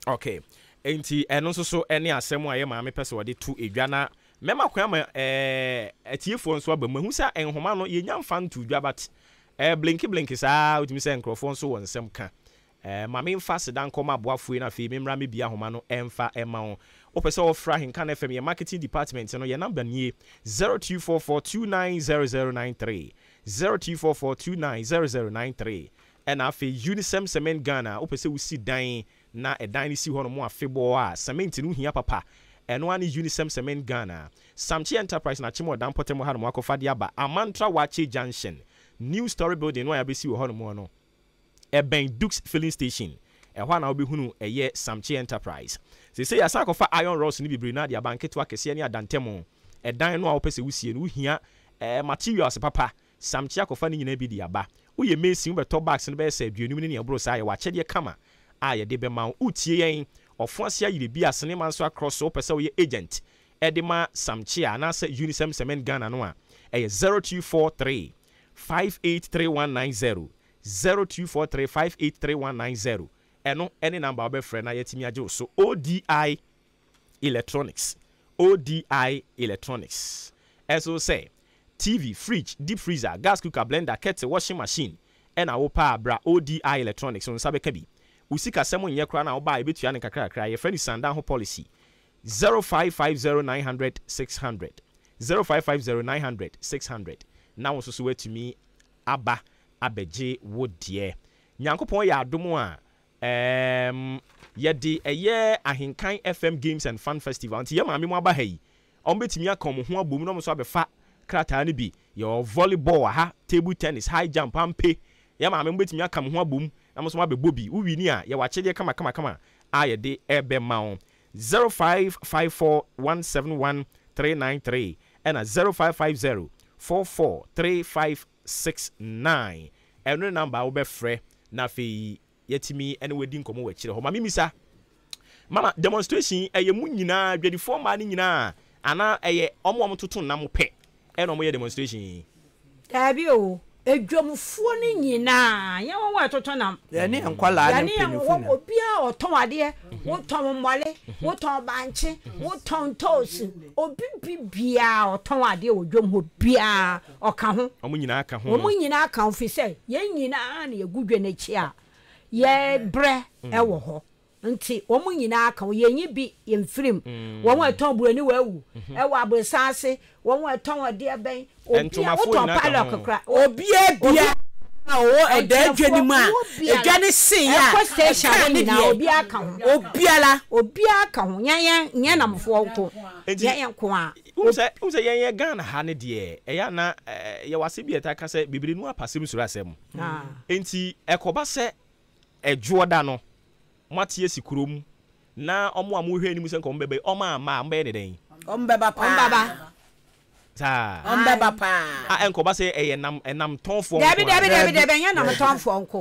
Speaker 1: Ok, enti ɛno nso so ne asɛm a yɛ maame pɛ sɛ ɔde to dwa na mɛma kwan ama atiefoɔ nso aba mu. Mahu sɛ nhoma no yɛnya mfa ntoo dwa but ɛblinki blinki saa wotumi sɛ nkurɔfoɔ nso wɔ nsɛm ka. Ma memfa aseda nkɔma aboafoɔ yi na afei memmra mmɛbue ahoma no mfa mma wo. Wopɛ sɛ wofrɛ Ahenkan FM, yɛn marketing department no, yɛn number nie, 0244290093, 0244290093. Ɛna afei Unisem Cement Ghana, wopɛ sɛ wosi dan na ɛdan no si hɔ nom afebɔɔ a, cement no wohia papa, ɛno ara ne Unisem Cement Ghana. Samkye Enterprise na Akyem Ɔdan mpɔtam ha nom akɔfa de aba, Amantra Waakye Junction, New Story Building no a yɛabɛsi wɔ hɔ nom no. Ɛbɛn Dukes Filling Station, ɛhɔ ara na wobɛhunu ɛyɛ Samche Enterprise. Seesei yɛasan akɔfa iron rods no bebree no ara de aba, nketewa, akɛseɛ ne adantamu. Ɛdan no a wopɛ sɛ wosie no, wohia materials papa. Samche akɔfa ne nyinaa bi de aba. Woyɛ mason, wobɛtɔ bags no bɛyɛ sɛ aduonum ne nea ɛboro saa. Yɛwɔ akyɛdeɛ kama a yɛde bɛma wo. Woretie yɛn ɔfo ase ayere bi a Senema nso akorɔ so, wopɛ sɛ woyɛ agent de ma Samche a anaasɛ Unisem Cement Ghana no a, ɛyɛ 0243 583190, 0243 583190. Ɛno ne number a wobɛfrɛ na yɛatumi agye wo so. ODI Electronics, ODI Electronics nso sɛ TV, fridge, deep freezer, gas cooker, blender, kettle, washing machine ɛna wopɛ a bra ODI Electronics wo nsa bɛka bi. Wo sikasɛm nyɛ koraa na woba a yɛbɛtua no nkakrakra, yɛfrɛ no siandan ho policy. 0550 900 600, 0550 900 600 na wo nso so woatumi aba abɛgye wo deɛ. Nyankopɔn yɛ adom a Erm yɛde ɛyɛ Ahenkan FM Games and Fun Festival nti yɛn maame mo aba ha yi, wɔn bɛtumi aka wɔn ho abom na wɔn nso abɛfa krataa no bi. Yɛwɔ volley ball wɔ ha, table tennis, high jump, ampe. Yɛn maame mo bɛtumi aka mo ho abom na mo nso mo abɛbɔ bi. Wo wini a, yɛwɔ akyɛdeɛ kama kama kama a yɛde rebɛma wo. 0554 171 393 ɛna 0550 44 3569. Ɛno ne number a wobɛfrɛ na afei yɛatumi ne wo adi nkɔmmɔ wɔ akyire hɔ. Ma memmisa, Mama, demonstration yi, ɛyɛ mo nyinaa, adwadifoɔ mmaa no nyinaa, anaa ɛyɛ wɔn a wɔtoto nnam pɛ na wɔyɛ demonstration yi?
Speaker 3: Daabi o, adwamfoɔ no nyinaa, nyɛ wɔn a wɔtoto nam.
Speaker 4: Yɛne nkwadaa ne
Speaker 3: Yɛne yɛn
Speaker 4: mpanyinfo nyinaa.
Speaker 3: obiara a ɔtɔn adeɛ, wotɔn mmɔle, wotɔn bankye, wotɔn ntoosi, obi bi biara a ɔtɔn adeɛ wɔ dwam hɔ biara, ɔka ho.
Speaker 1: Wɔn nyinaa ka ho.
Speaker 3: Wɔn nyinaa ka ho, firi sɛ yɛn nyinaa na yɛgu dwa no akyi a yɛbrɛ wɔ hɔ. Nti wɔn nyinaa ka ho. Yɛnyi bi mfiri mu. Wɔn a ɛtɔn buroni wawu wɔ aborosan ase, wɔn a ɛtɔn ɛdeɛ bɛn, obiara,
Speaker 1: Ntomafoɔ
Speaker 3: wotɔn
Speaker 1: nyinaa ka
Speaker 3: padlock
Speaker 1: ho.
Speaker 3: koraa,
Speaker 2: Obiara biara a ɔwɔ ɛdaa dwa no mu a edwa no hyeeɛ a
Speaker 3: ɛkɔ station
Speaker 2: ɛkaa
Speaker 3: hɔ
Speaker 2: ne
Speaker 3: nyinaa
Speaker 2: deɛ,
Speaker 3: obiara ka ho.
Speaker 2: obiara.
Speaker 3: Obiara ka ho. Nyɛ yɛn, nyɛ namfoɔ nko,
Speaker 1: Nti
Speaker 3: nyɛ yɛn nko ara.
Speaker 1: Wohu sɛ, wohu sɛ yɛn yɛ Ghana ha no deɛ, ɛyɛ a na yɛwɔ asɛm bi a yɛtaa ka sɛ, bebree nu apasɛm suro asɛm. Enti ɛkɔba sɛ ɛdwoɔ da no, moate asi kurom, na wɔn a mohwɛ anim sɛ nka wɔbɛba yi, wɔn amma a, mobɛyɛ no dɛn?
Speaker 2: Wɔbɛba paa.
Speaker 1: Saa.
Speaker 2: Wɔbɛba paa.
Speaker 1: A ɛnkɔba sɛ ɛyɛ nam, ɛnam tɔnfoɔ nko
Speaker 3: Dabi,
Speaker 1: ara.
Speaker 3: dabi, dabi, dabi, ɛnyɛ nam tɔnfoɔ nko.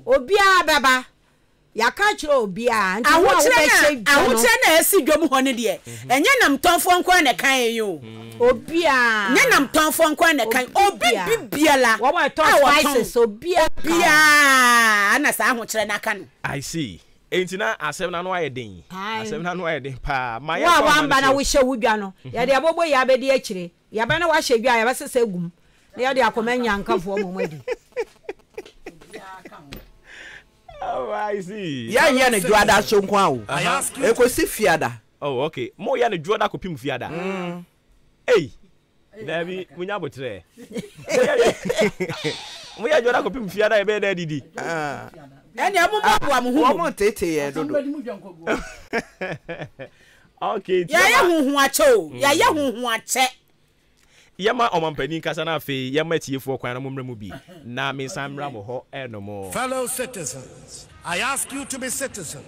Speaker 3: Obiara bɛba. Yɛaka akyerɛ obiara, nti wo a
Speaker 2: Ahokyerɛ
Speaker 3: wobɛhyɛ
Speaker 2: no a
Speaker 3: dwa no.
Speaker 2: ahokyerɛ no a asi dwam hɔ no deɛ, ɛnyɛ namtɔnfoɔ nko ara na ɛka yɛn o.
Speaker 3: Obiara.
Speaker 2: Ɛnyɛ namtɔnfoɔ nko ara na ɛka yɛn. Obi
Speaker 3: Obiara.
Speaker 2: bi biara
Speaker 3: Wɔn a
Speaker 2: a
Speaker 3: ɛtɔn
Speaker 2: wɔtɔn,
Speaker 3: spices, obiara ka ho.
Speaker 2: obiara na saa ahokyerɛ no aka no.
Speaker 1: I see. Enti na asɛm no ano ayɛ den.
Speaker 3: Ae.
Speaker 1: Asɛm no ano ayɛ den paa. Ma
Speaker 3: Wo a
Speaker 1: yɛnkɔ ahoma
Speaker 3: woamba
Speaker 1: no
Speaker 3: na
Speaker 1: so.
Speaker 3: wohyɛ wo dwa no, yɛde abobo yi abɛdi akyire. Yɛbɛ na woahyɛ dwa a, yɛbɛsesa agu mu, na yɛde akɔma nnyankafoɔ ma wɔadi.
Speaker 1: Oh, I see.
Speaker 4: Yɛnyɛ no dwoada so nko ara o. Ɛkɔsi fiada.
Speaker 1: Oh, okay. Mo yɛ no dwoada kɔpem fiada. Mm. Ei, daabi, munya abotrɛ. Mo yɛ dwoada kɔpem fiada yɛbɛyɛ dɛ adidi.
Speaker 2: Ɛnna mo mmoaboa mo ho.
Speaker 4: Wɔn tete yɛn dodo.
Speaker 1: Okay.
Speaker 2: Yɛayɛ ho ho akyɛ o. Yɛayɛ ho ho akyɛ.
Speaker 1: Yɛma ɔmampanin kasa na afei yɛma atiefoɔ kwan na mommra mu bi na mensan mmra mo hɔ nom.
Speaker 6: Fellow citizens, I ask you to be citizens,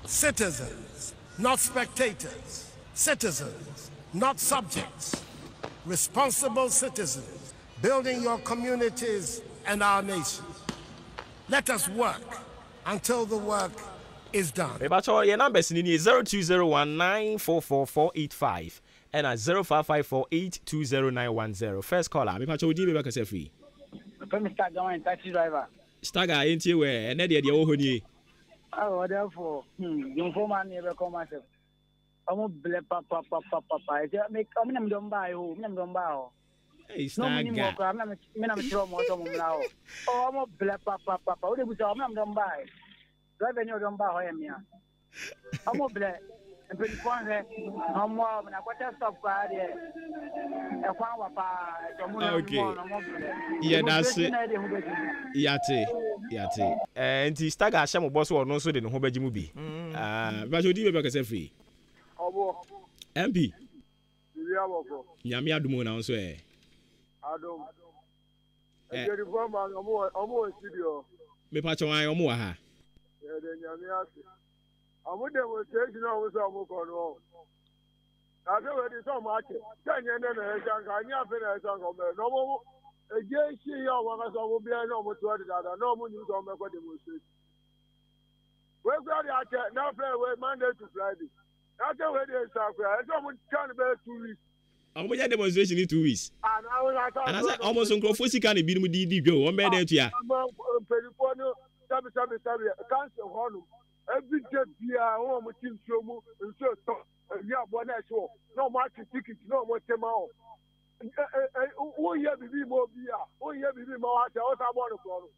Speaker 6: citizens, not spectators, citizens, not subjects, responsible citizens, building your communities and our nation. Let us work until the work is done.
Speaker 1: Mepakyɛw yɛn numbers no nie, 0201 944 485 Ɛna 0554 820910 first caller mepakyɛ wo din baabi akasa firi.
Speaker 7: Mefrɛ me Staga wine taxi driver.
Speaker 1: Staga yɛntie wo ɛ ɛnɛ deɛ deɛ ɛwɔ hɔ nie.
Speaker 7: Oh ɔdɛfoɔ hmm dwomfoɔ maa ne yɛbɛkɔ ɔmo asɛm ɔmo blɛ papapapapa ɛsɛ me ɔmo na mede ɔmo baa hɔ me na mede ɔmo baa hɔ
Speaker 1: Hey
Speaker 7: na ɔmo nim hɔ
Speaker 1: Staga
Speaker 7: koraa me na me na mekyerɛ ɔmo sɛ ɔmo mmra hɔ oh ɔmo blɛ papapapa wode busa ɔmo na mede ɔmo baa driver ni ɔde ɔmo baa hɔ yɛ mea. Ɔmo brɛ mpanyinfoɔ nhwɛ na ɔmo mmoa ɔmo na kɔtɛ stop koraa deɛ ɛkwan wa paa ɛti ɔmo hwɛ
Speaker 1: Okay.
Speaker 7: ɔmo ɔmo brɛ.
Speaker 1: Yɛda ase.
Speaker 7: Demonstration na ɛde ho bɛgye mu.
Speaker 1: Yate, yate. Eh, nti Staga ahyɛ mo bɔ so ɔno nso de ne ho bɛgye mu bi. Ah, mepakyɛ wo din baabi akasa firi?
Speaker 8: Ɔboɔ.
Speaker 1: MP.
Speaker 8: Biribi abɔkɔ.
Speaker 1: Nyame adom o na wo nso ɛ?
Speaker 8: Adom. Adwadifoɔ mmaa no, ɔmo wɔ ɔmo wɔ studio hɔ.
Speaker 1: Mepakyɛw ae ɔmo wɔ ha.
Speaker 8: Yɛda Nyame ase. Ɔmo demonstration a ɔmo sɛ ɔmo kɔ no ɔho. Na sɛ wei de sɛ ɔmo akyɛ. Sɛ nyɛ nnɛ na ɛsɛ anka anyɛ afe na ɛsɛ anka ɔmo bɛyɛ. Na ɔmo egye hye yɛ ɔmo ankasa ɔmo bea na ɔmo toa dedaada na ɔmo nim sɛ ɔmo bɛkɔ demonstration. Wei kura de akyɛ na afɛ wei Monday to Friday. Na sɛ wei de nsa kura ɛsɛ ɔmo twa no bɛyɛ 2 weeks.
Speaker 1: Ɔmo yɛ demonstration ni 2 weeks. Anasɛ ɔmo nso nkorɔfoɔ sika na ebinom de di dwa o, wɔn bɛyɛ dɛn atua?
Speaker 8: Mpanyinfoɔ no sɛbisɛbi. sɛbe sɛbe council hɔ nom every day biara wɔn a wɔte nsuo mu nsuo tɔ awia aboɔ na ɛhye wɔ na wɔn atwe tikiti na wɔn te ma wɔn wonyɛ biribi ma obi a wonyɛ biribi ma wɔasɛ wɔsan bɔ no korɔ no.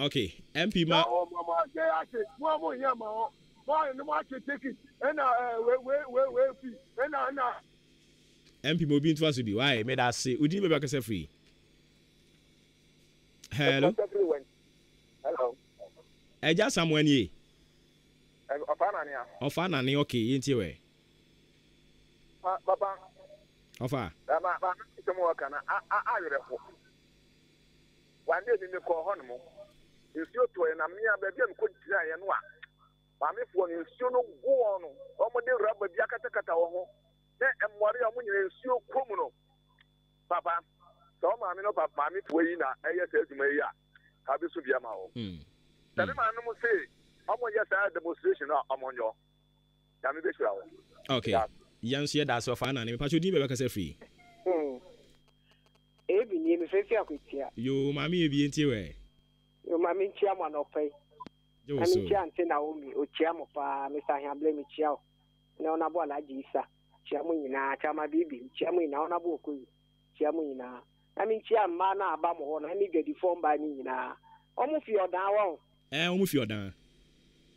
Speaker 1: Okay, MP ma.
Speaker 8: Na wɔn mo mo ase ase mo a mo nyɛ ma wɔn mo a ne mo atwe ticket ɛna ɛɛ wei wei wei wei fi ɛna ɛna.
Speaker 1: MP ma obi ntoa so bi why meda ase wo din baabi akasa firi. Hello.
Speaker 9: Hello.
Speaker 1: Ɛgya Samuel nie.
Speaker 9: Ɔfa nane a.
Speaker 1: Ɔfa nane okay yɛntie wɛ.
Speaker 9: Papa.
Speaker 1: Ɔfa.
Speaker 9: Ma ma nsɛm wɔka na awerɛho. One day bi mekɔɔ hɔnom, nsuo tɔeɛ na me a baabi a mekɔgyinaeɛ no a maamefoɔ no nsuo no gu wɔn no, wɔde rɔba bi akatakata wɔn ho ne mmɔre a wɔn nyinaa nsuo kɔ mu no. Papa, sɛ wo maame no papa maamefoɔ yi na ɛyɛ saa adwuma yi a, ka bi so bi ama wo. Sɛ me maame mo se wɔn nyɛ saa demonstration no a, wɔn nyɔ. Nyame bɛhyira wo.
Speaker 1: Okay, yɛn nso yɛda ase ɔfaa nane. Mepakyɛ wo din baabi akasa firi?
Speaker 10: Ebi nie, mefrɛ fi Akwatia.
Speaker 1: Yoo maame Ebi yɛntie wo ɛ.
Speaker 10: Yoo ma menkyia mo anɔpa yi.
Speaker 1: Gye wo
Speaker 10: Na
Speaker 1: so.
Speaker 10: menkyia Auntie Naomi, okyia mo paa, Mister Ahiablɛ mekyia wo, ne Honourable Alhaji Isa, kyia mo nyinaa, Chairman Bibi, mekyia mo nyinaa, Honourable Okoye, kyia mo nyinaa. Na menkyia mmaa no a aba mo hɔ no, ɛne dwadifoɔ mbaa no nyinaa. Wɔn fi Ɔdan wɔn?
Speaker 1: Ɛɛ wɔn fi Ɔdan.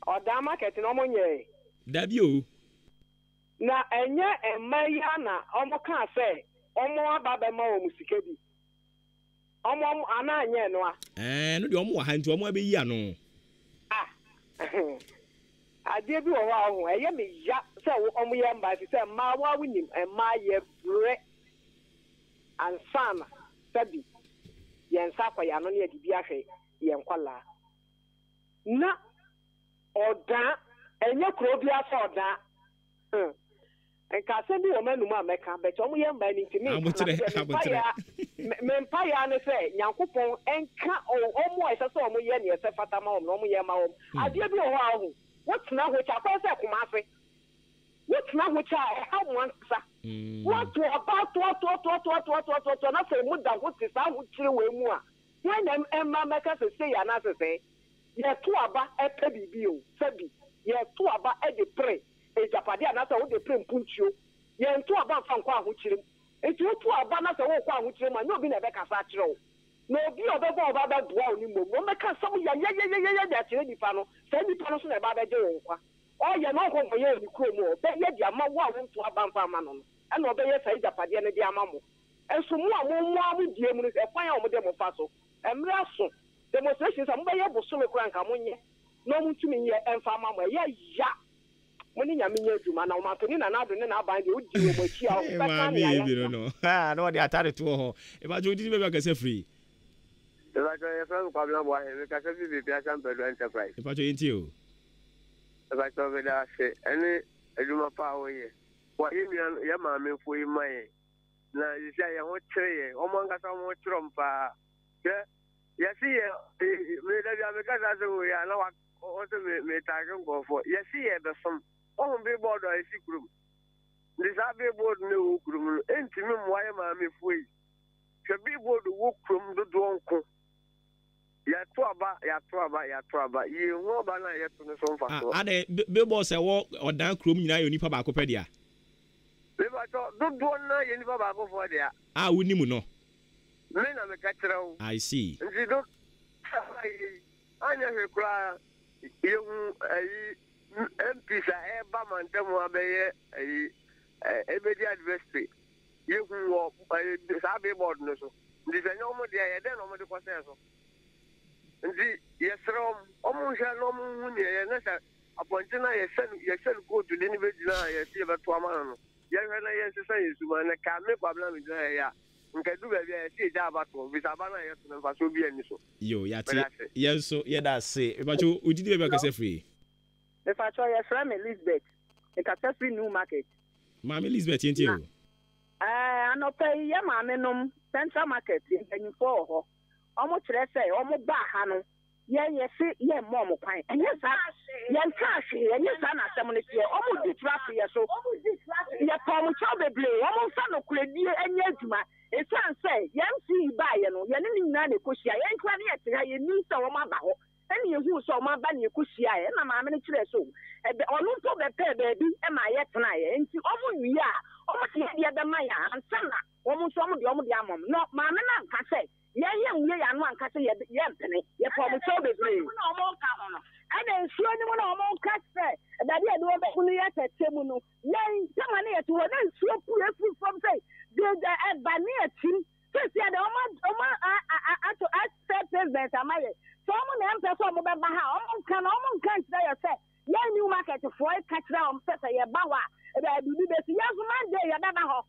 Speaker 10: Ɔdan market no wɔn nyɛɛ?
Speaker 1: Dabi o.
Speaker 10: Na ɛnyɛ mmaa yi ara na wɔkaa sɛ wɔaba abɛma wɔn sika bi? Wɔn, anaa ɛnyɛ ɛno a?
Speaker 1: Ɛɛ, ɛno deɛ wɔn wɔ ha nti wɔn abɛyi ano.
Speaker 10: Ah, adeɛ bi wɔ hɔ a wohu, ɛyɛ me ya sɛ wɔyɛ mmaa, ɛfiri sɛ mmaa, wo ara wonim, mmaa yɛbrɛ ansa na sɛbi yɛn nsa akɔ yɛn ano na yɛde bi ahwɛ yɛn nkwadaa. Na Ɔdaa, ɛnyɛ kuro biara sɛ ɔdaa. Hmm. Nka asɛm bi wɔ m'anum a mɛka, but ɔmo yɛ mmaa no nti menka. Na me deɛ me mpaeɛ ara, me mpaeɛ ara ne sɛ Nyankopɔn nka ɔmo a ɛsɛ sɛ ɔmo yɛ nea ɛsɛ fata ma wɔn no ɔmo yɛ mma wɔn. Adeɛ bi wɔ hɔ a wohu, wotena ho kyɛ, akɔyɛ sɛ Kumasi. Wotena ho kyɛ a ɛhaw mo ankasa. Moato aba atoatoatoatoatoatoatoa na sɛ moda ho te saa ahokyere wei mu a, hwan na ɛmma mmɛka sɛ sei anaasɛ sɛɛ? Yɛto aba pɛ biribi o, sɛbi, yɛto aba de pere agyapadeɛ anaasɛ wode pere mpuntuo. Yɛnto aba mfa nkɔ ahokyere mu. Nti woto aba na sɛ worekɔ ahokyere mu a, nyɛ obi na ɛbɛkasa akyerɛ wo. Na obi a ɔbɛbɔ wo ba abɛboa wo no mmom no, ɔmmɛka nsɛm yayayayaya de akyerɛ nipa no. Saa nipa no nso na ɛba abɛgye wo nkwa. Ɔreyɛ no, ɔnkɔ nkɔyɛ wɔ ne kurom o, ɔbɛyɛ de ama wo a wonto aba mfa mma no no, ɛna ɔbɛyɛ saa agyapadeɛ no de ama mo. Nso mo a mo mo ara mo deɛ mu no, hwɛ kwan a wɔde mo fa so. Mmerɛ aso. Demonstration sɛ mobɛyɛ bosome koraa nka monyɛ na ɔmo ntumi nyɛ ɛmfa mma mo ɛyɛ ya mo ne Nyame nyɛ adwuma na ɔmanpanin Nana Addo ne n'aban deɛ wodi wɔn akyi a
Speaker 1: Hey,
Speaker 10: wobɛka
Speaker 1: maame
Speaker 10: nea
Speaker 1: ebi no
Speaker 10: yɛka.
Speaker 1: no ha na ɔde atare toɔ hɔ ebakyɛ odidi baabi akasa firi.
Speaker 11: Mepakyɛ yɛfrɛ me Kwabena Boahe mekasa firi Biribiasa Mpadua Enterprise.
Speaker 1: Mepakyɛ yɛntie o.
Speaker 11: Mepakyɛ meda ase ɛne adwuma pa a woyɛ. Boa yɛn nua yɛn maamefoɔ yi ma yɛn na sisi a yɛn ho kyere yɛn wɔn ankasa wɔn ho kyerɛ wɔn paa hwɛ yɛsi yɛ me da bi a meka saa asɛm wei a na wa wɔsɛ me me taage nkurɔfoɔ yɛsi yɛ bɛsom wɔn billboard a esi kurom nti saa billboard no ɛwɔ kurom no ɛntumi mmoa yɛ maamefoɔ yi hwɛ billboard wɔ kurom dodoɔ nko yɛto aba yɛato aba yɛato aba yɛhu aba no a yɛto no so mfasoɔ.
Speaker 1: Ah, adɛn billboard sɛ wɔ ɔdan kurom nyinaa yɛ onipa baako pɛ dea?
Speaker 11: Mebatɔ dodoɔ no yɛ nipa baakofoɔ dea.
Speaker 1: A wonim no.
Speaker 11: Me na meka kyerɛ wo.
Speaker 1: I see.
Speaker 11: Nti do saa yɛ yi anyɛ hwee koraa yɛhu ayi MPs a ɛreba mantam abɛyɛ ayi ɛbɛdi adversary yɛhu wɔ ayi saa billboard no so nti sɛ nyɛ wɔn deɛ yɛ dɛn na wɔn de kɔsɛɛ so nti yɛsrɛ wɔn wɔn nhwɛ na wɔn nhu neɛ yɛ ne sɛ apɔnkye no a yɛhyɛ no yɛhyɛ no kootu de no bɛgyina a yɛsi yɛbɛto ama no no yɛhwɛ na yɛnsesa yɛn suban na kaa me Kwabena megyina yɛ a Nka edu baabi a yɛse yɛgya aba toɔ efisɛ aba no a yɛto no mfasoɔ biara nni so.
Speaker 1: Yo, yɛate.
Speaker 11: Meda ase.
Speaker 1: Yɛn nso yɛda ase. Mepakyɛw, wo din ne baabi a wokasa firi?
Speaker 12: Mepakyɛw, yɛfrɛ me Lisbeth. Mekasa firi New Market.
Speaker 1: Maame Lisbeth, yɛntie
Speaker 12: Na
Speaker 1: o.
Speaker 12: ɛɛ, anɔpa yi, yɛn maame nom, Central Market mpanyimfoɔ wɔ hɔ. Wɔkyerɛ sɛ wɔbaa ha no, Yɛn yɛse yɛmma wɔn kwan. Ɛnyɛ saa, yɛnkaa hwee, ɛnyɛ saa na asɛm no teɛ. Wɔn di tra to yɛ so. Yɛpa wɔn kyɛw bebree, wɔn mfa nokorɛdie nyɛ adwuma. Ɛsiane sɛ yɛn MC baeɛ no, yɛne no nyinaa na ɛkɔhyia. Yɛn koraa ne yɛte ha, yɛnnim sɛ wɔn aba hɔ. Ɛna yɛhuu sɛ wɔn aba na yɛkɔhyiaeɛ. Ɛna maame no kyerɛɛ sɛ o, ɛbɛ, ɔno mpo bɛpɛɛ baabi maa yɛtenaeɛ. Enti wɔn wie a, wɔn de yɛn deɛ bɛma yɛn ansa na wɔn nso wɔn de wɔn deɛ ama wɔn. Na maame no anka sɛ Yɛn yɛmmue yɛn ano anka sɛ yɛ yɛmpene. Yɛpɛ wɔn kyɛw bebree.
Speaker 13: Nsuo no mu na wɔka ho no, ɛna nsuo no mu na wɔka sɛ baabi a yɛde wɔn bɛgu no yɛ atɛkyɛ mu no, yɛn ntɛm a na yɛte hɔ na nsuo pue firi fam sɛ de ɛba ne akyim. Seesei deɛ wɔn wɔn ato asɛ pavement ama yɛ. Sɛ wɔn na ɛmpɛ sɛ wɔbɛba ha a, wɔnka na wɔnka nkyerɛ yɛ sɛ yɛn New Market foɔ ka kyerɛ wɔn sɛ sɛ yɛba hɔ a biribi bɛsi. Yɛn nso Monday yɛbɛba hɔ.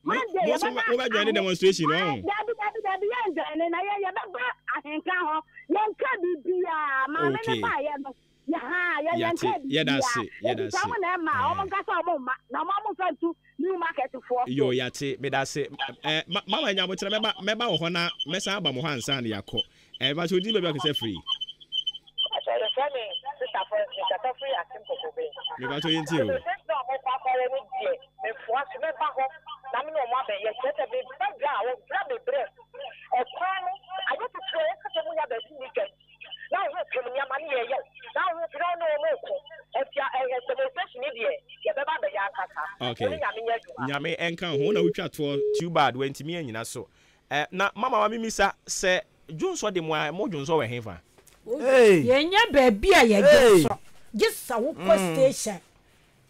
Speaker 1: Mo nso mo bɛ join demonstration no ɔn.
Speaker 13: Dabi dabi dabi yɛn join na yɛn yɛbɛba ahenka hɔ yɛn ka biribiara maame ne ba yɛ no yɛ ha yɛn yɛn ka biribiara ebi sɛ ɔmo na ɛma ɔmo nkasa ɔmo mma na ɔmo ɔmo nfa ntu new market foɔ so.
Speaker 1: Yo yate medase eh mama nyabotrɛ mɛba mɛba wɔ hɔ na mɛsan aba mo hɔ ansa na yɛakɔ eh mepakyɛ odin baabi akasa firi.
Speaker 14: Mepakyɛ yɛfrɛ me sister Florence mekasa firi Akim Kokobe.
Speaker 1: Mepakyɛ yɛntie o.
Speaker 14: Demonstration a ɔmo kɔ akɔyɛ no deɛ mefoa so mɛba hɔ na me ne ɔmo abɛyɛ kyerɛ sɛ meba dwa a wɔbrɛ me brɛ ɛkwan no ayɛ titire ɛka sɛ ɔmo nya baabi nni dwa nti na wo ho pem nneɛma ne yɛyɛ na wo ho pem na wo ne ɔmo ko ɛti ɛyɛ demonstration ne deɛ yɛbɛba abɛyɛ ankasa
Speaker 1: Okay.
Speaker 14: wo ne nyame nyɛ adwuma.
Speaker 1: Nyame nka wo ho wo na wotwa toɔ. Too bad wantumi anyina so. Eh na mama ma mimisa sɛ dwonsɔ de mo a mo dwonsɔ wɔ hefa?
Speaker 3: Yɛnnya baabi a yɛdwonsɔ gye sɛ wokɔ station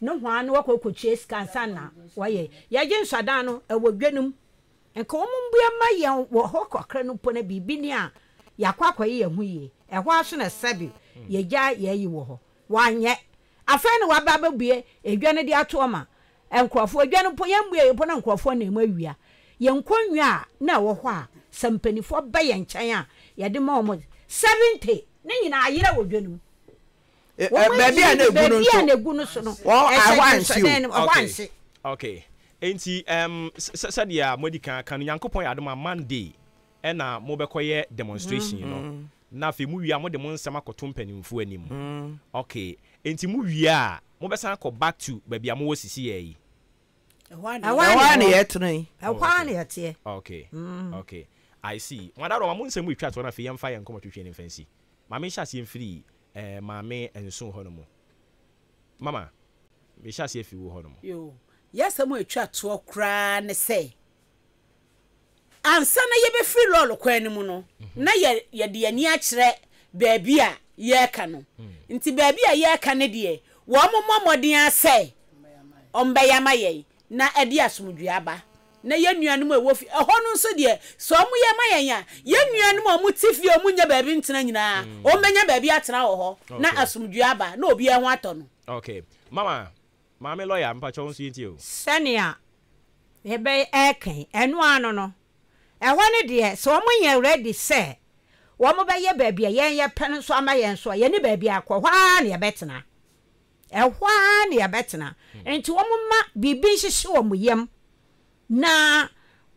Speaker 3: nohoa na wakɔ akɔtua sika ansa na wayɛ. Yɛgye nsɔdan no ɛwɔ dwa no mu. Nka wɔn mmue mma yɛn wɔ hɔ kakra no mpo na biribi ni a yɛakɔ akɔyɛ yɛn ho yie. Ɛhɔ ara nso na sɛbe yɛgya yɛn ayi wɔ hɔ. Wɔanyɛ. Afei na wɔaba abɛbue edwa no de ato hɔ ma nkurɔfoɔ. Edwa no mpo yɛmmueɛ mpo na nkurɔfoɔ nam mu awia. Yɛn nkonnwa a na ɛwɔ hɔ a sɛ mpanimfoɔ ba yɛn nkyɛn a yɛde ma wɔn 70 ne nyinaa ayera wɔ dwa no mu. Wɔn
Speaker 4: Baabi a
Speaker 3: ayi
Speaker 4: na egu no
Speaker 3: baabi a
Speaker 4: nso,
Speaker 3: na egu no so no,
Speaker 4: wɔn
Speaker 3: ɛhyɛ
Speaker 4: ɛhɔ anhye
Speaker 3: dwonsɔdan no
Speaker 4: o.
Speaker 3: mu, ɛhɔ
Speaker 1: Okay,
Speaker 3: anhye.
Speaker 1: okay. Enti um, sɛ sɛdeɛ moadi kan aka no, Nyankopɔn yɛ adom a Monday ɛna mobɛkɔyɛ demonstration no. Na afei mowie a mode mo nsɛm akɔto mpanimfoɔ anim. Okay, enti mowie a mobɛsan akɔ back to baabi a mowɔ sisiiɛ yi?
Speaker 2: Ɛhɔ ara na
Speaker 3: Ɛhɔ ara
Speaker 4: Ɛhɔ ara
Speaker 3: na
Speaker 4: na
Speaker 3: yɛwɔ.
Speaker 4: yɛtena yi.
Speaker 3: Ɛhɔ ara na yɛteɛ.
Speaker 1: Okay, okay. I see. Mo adaworoma, mo nsɛm retwa toɔ na afei yɛmfa yɛn nkɔmmɔtwetwe no mfa nsi. Ma menhyɛ aseɛ mfiri eh, Maame Nson hɔ nom. Mama, mehyɛ aseɛ firi wo hɔ nom.
Speaker 2: Yoo, y'asɛm a ɛtwa toɔ koraa ne sɛ, ansa na yɛbɛfiri lɔɔre kwan no mu no, na yɛ, yɛde yɛn ani akyerɛ baabi a yɛreka no. Nti baabi a yɛreka no deɛ, wɔmmɔ mmɔden ara sɛ wɔbɛyɛ ama yɛn na ɛde asomdwoeɛ aba. Na yɛn nuanom a ɛwɔ fie hɔ no nso deɛ, sɛ wɔyɛ ma yɛn a, yɛn nuanom a wɔte fie a wɔnnya baabi ntena nyinaa, wɔbɛnya baabi atena wɔ hɔ, na asomdwoeɛ aba, na obiara ho atɔ no.
Speaker 1: Okay. Mama, Maame lawyer, mpakyɛw wo nso yɛntie o.
Speaker 3: Sɛnea mebɛyɛ ɛɛka yi, ɛno ano no, ɛhɔ no deɛ, sɛ wɔnyɛ ready sɛ wɔbɛyɛ baabi a yɛn yɛpɛ no nso ama yɛn nso a, yɛnni baabi akɔ, ɛhɔ ara na yɛbɛtena. Ɛhɔ ara na yɛbɛtena. Enti wɔmma biribi nhyehye wɔn yam na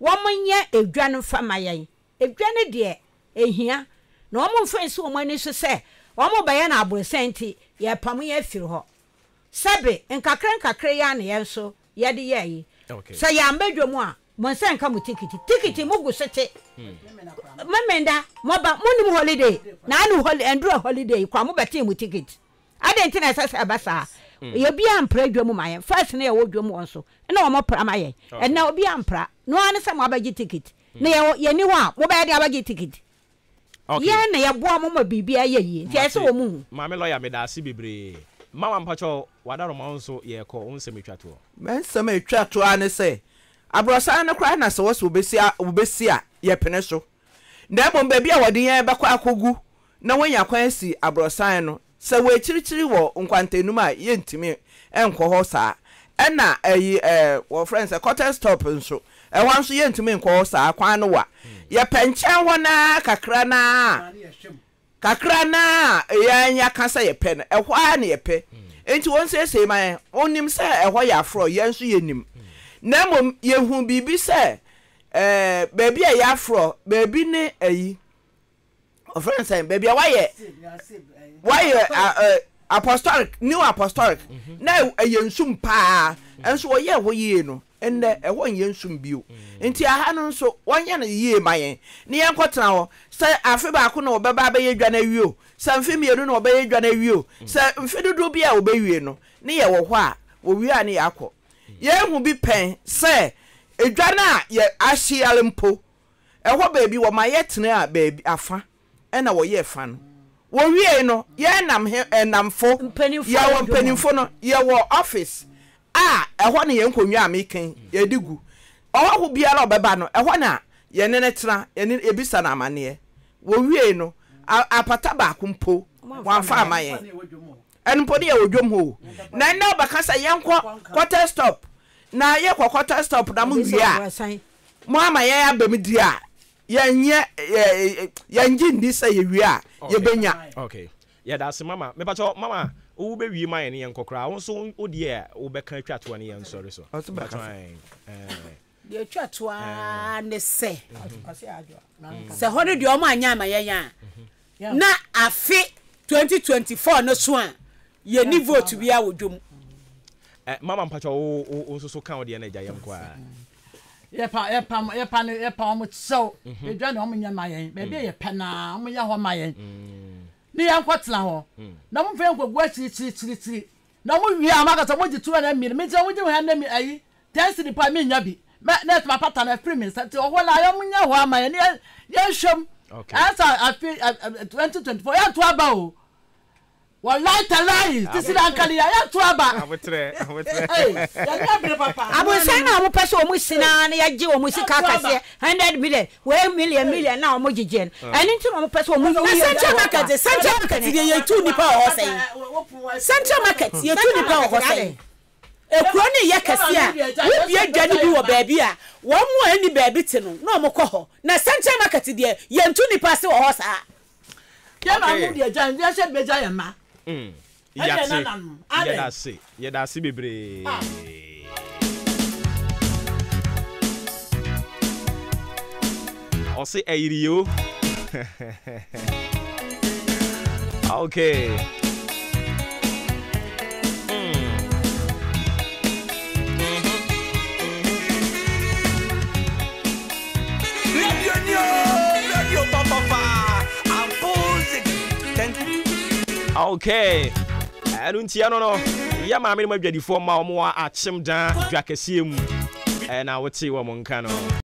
Speaker 3: wɔnyɛ edwa no mfa mma yɛn. Edwa no deɛ, ɛhia. Na wɔmfa nsi wɔn ani so sɛ wɔrebɛyɛ no aborosan nti, yɛrepamo yɛn afiri hɔ. Sɛbe, nkakrankakra yi ara na yɛn nso yɛde yɛɛ yi. Sɛ yɛammɛ dwam a, mo nsa nka mo tikiti. Tikiti, mogu so te. Memenda, moba, monnim holiday. Na ano holi, ɛnduru holiday yi koraa, mobɛtee mo tikiti. Adɛn nti na ɛsɛ sɛ ɛba saa? Obiara mpra dwam ma yɛn. First na yɛwɔ dwam hɔ nso, na wɔpra ma yɛn. Ɛnnɛ obiara mpra. No ara ne sɛ moabɛgye ticket. Na yɛwɔ, yɛnni hɔ a, mobɛyɛ dɛn abɛgye ticket? Yɛn na yɛboa mo ma biribiara yɛ yie, nti ɛsɛ sɛ
Speaker 1: Mate.
Speaker 3: wɔn hu.
Speaker 1: Maame lawyer medaase bebree. Mama mpakyɛw wadaroma wo nso yɛkɔ wo nsɛm etwa toɔ.
Speaker 4: Me nsɛm a etwa toɔ ara ne sɛ, abrɔsan no koraa na sɛ wɔse wɔbɛsi a wɔbɛsi a, yɛpene so. Na mmom baabi a wɔde yɛn bɛkɔ akɔgu na wɔanya kwan asi aborɔsan no, sɛ wɔ akyirikyiri wɔ nkwantanum a, yɛntumi nkɔ hɔ saa. Ɛna ayi ɛɛ wɔfrɛ no sɛ Cotton Stop nso, ɛhɔ nso yɛntumi nkɔ hɔ saa, kwan no wa. Yɛpɛ nkyɛn hɔ no ara kakra no ara a, kakra no ara a yɛn yɛaka sɛ yɛpɛ no, ɛhɔ ara na yɛpɛ. Enti wɔnsiesie ma yɛn. Wɔnim sɛ ɛhɔ yɛ aforɔ, yɛn nso yɛnim. Na mmom yɛhu biribi sɛ ɛɛ baabi a ɛyɛ aforɔ, baabi ne ayi. Ɔfrɛ no sɛn? Baabi a wayɛ wayɛ apostolic new apostolic mhm. na ɛyɛ nsum paa nso wɔyɛɛ hɔ yie no nnɛ ɛhɔ nyɛ nsum bio mm. nti aha no nso wɔnyɛ no yie ma yɛn ne yɛnkɔtena hɔ sɛ afe baako na wɔbɛba abɛyɛ dwa no awie o sɛ mfe mmienu na wɔbɛyɛ dwa no awie o mm. sɛ mfe dodoɔ bi a wɔbɛwie no ne yɛwɔ hɔ a wɔwie a ne yɛakɔ mm. yɛhu bi pɛn sɛ edwa no a yɛ ahyeare mpo Ɛhɔ baabi wɔma yɛtenaa baabi afa na wɔyɛɛ fa no. Wɔwiei no, yɛn nam he nnamfo, yɛwɔ mpanyimfo no, yɛwɔ office a ɛhɔ ne yɛn nkonnwa a meka yi yɛde gu. Ɔhɔho biara a ɔbɛba no, ɛhɔ na yɛne no tena, yɛne yɛbisa no amanneɛ. Wɔwiei no, a apata baako mpo wɔamfa amma yɛn. Ɛno mpo ne yɛwɔ dwom hɔ o. Na nnɛ wobɛka sɛ yɛnkɔ quarter stop, na yɛkɔ quarter stop na mowie a, Mo ama yɛn aba mu di a, yɛnyɛ yɛngye nni sɛ yɛwie a yɛbɛnya.
Speaker 1: Okay. Yɛda ase mama. Mepakyɛw mama wo bɛ wie ma yɛn ne yɛn kɔ koraa. Wo nso wo deɛ wo bɛka atwa toɔ ne yɛn nsɔre so.
Speaker 4: Ɔso bɛka
Speaker 1: Mepakyɛw ɛn.
Speaker 2: Deɛ atwa toɔ ara ne sɛ, sɛ hɔ no deɛ wɔn anyɛ ama yɛn a, na afe 2024 no so a, yɛnni vote biara wɔ dwom.
Speaker 1: Eh, mama mpakyɛw wo wo nso so ka wo deɛ na agya yɛn kɔ a.
Speaker 5: Yɛpa yɛpa yɛpa no yɛpa wɔn kyɛw. Mhm. Edwa na wɔn nyɛ ma yɛn. Baabi a mm. yɛpɛ naa wɔn yɛ hɔ ma yɛn. Mm. Ne yɛn kɔ tena hɔ. Mm. Na wɔn fɛn kɔ gu akyirikyirikyirikyiri. Na wɔn wie a wɔn akasa wɔn gye 200 million. Mi nkyɛn wɔn gye 100 million ayi 10 cedi pa mi nya bi. Mɛ na ɛsɛ pata na ɛfiri mi nsa nti ɔhɔ na yɛn nyɛ hɔ ama yɛn ne yɛn yɛn hwɛm. Ɛsɛ afi 2024 yɛn to aba o. Walayi talayi sisi na ankali ya yɛnto aba.
Speaker 1: Abotrɛ abotrɛ.
Speaker 5: Ei yɛne abere papa.
Speaker 3: Abonsan na wɔn pɛ sɛ wɔn si na na yɛgye wɔn sika akɛseɛ hundred million wei million million na wɔn gyegyeɛ no ɛno nti na wɔn pɛ sɛ wɔn
Speaker 2: Na
Speaker 3: yi
Speaker 2: central market central market deɛ yɛtu nipa wɔ hɔ sɛn central market yɛtu nipa wɔ hɔ sɛn ekuro no yɛ kɛse a wobie dwa no bi wɔ baabi a wɔn a ɛnni baabi te no na wɔn kɔ hɔ na central market deɛ yɛntu nipa ase wɔ hɔ saa.
Speaker 5: Yɛn maame mu deɛ gya yɛn hyɛ bɛgya yɛn mma.
Speaker 1: Mm,
Speaker 5: Ɛne yɛn
Speaker 1: yɛate,
Speaker 5: nananom. Adɛn?
Speaker 1: yɛda ase, yɛda ase bebree.
Speaker 5: Ah.
Speaker 1: Ɔse ɛyere yi o. Okay.
Speaker 15: Radio ni o, radio papapa, ampozik. Thank you.
Speaker 1: Okay. Ɛno nti ɛno no yɛ maame no mu adwadifoɔ ma wɔn wɔ akyem dan dwa kɛseɛ mu ɛna wote wɔn nka no.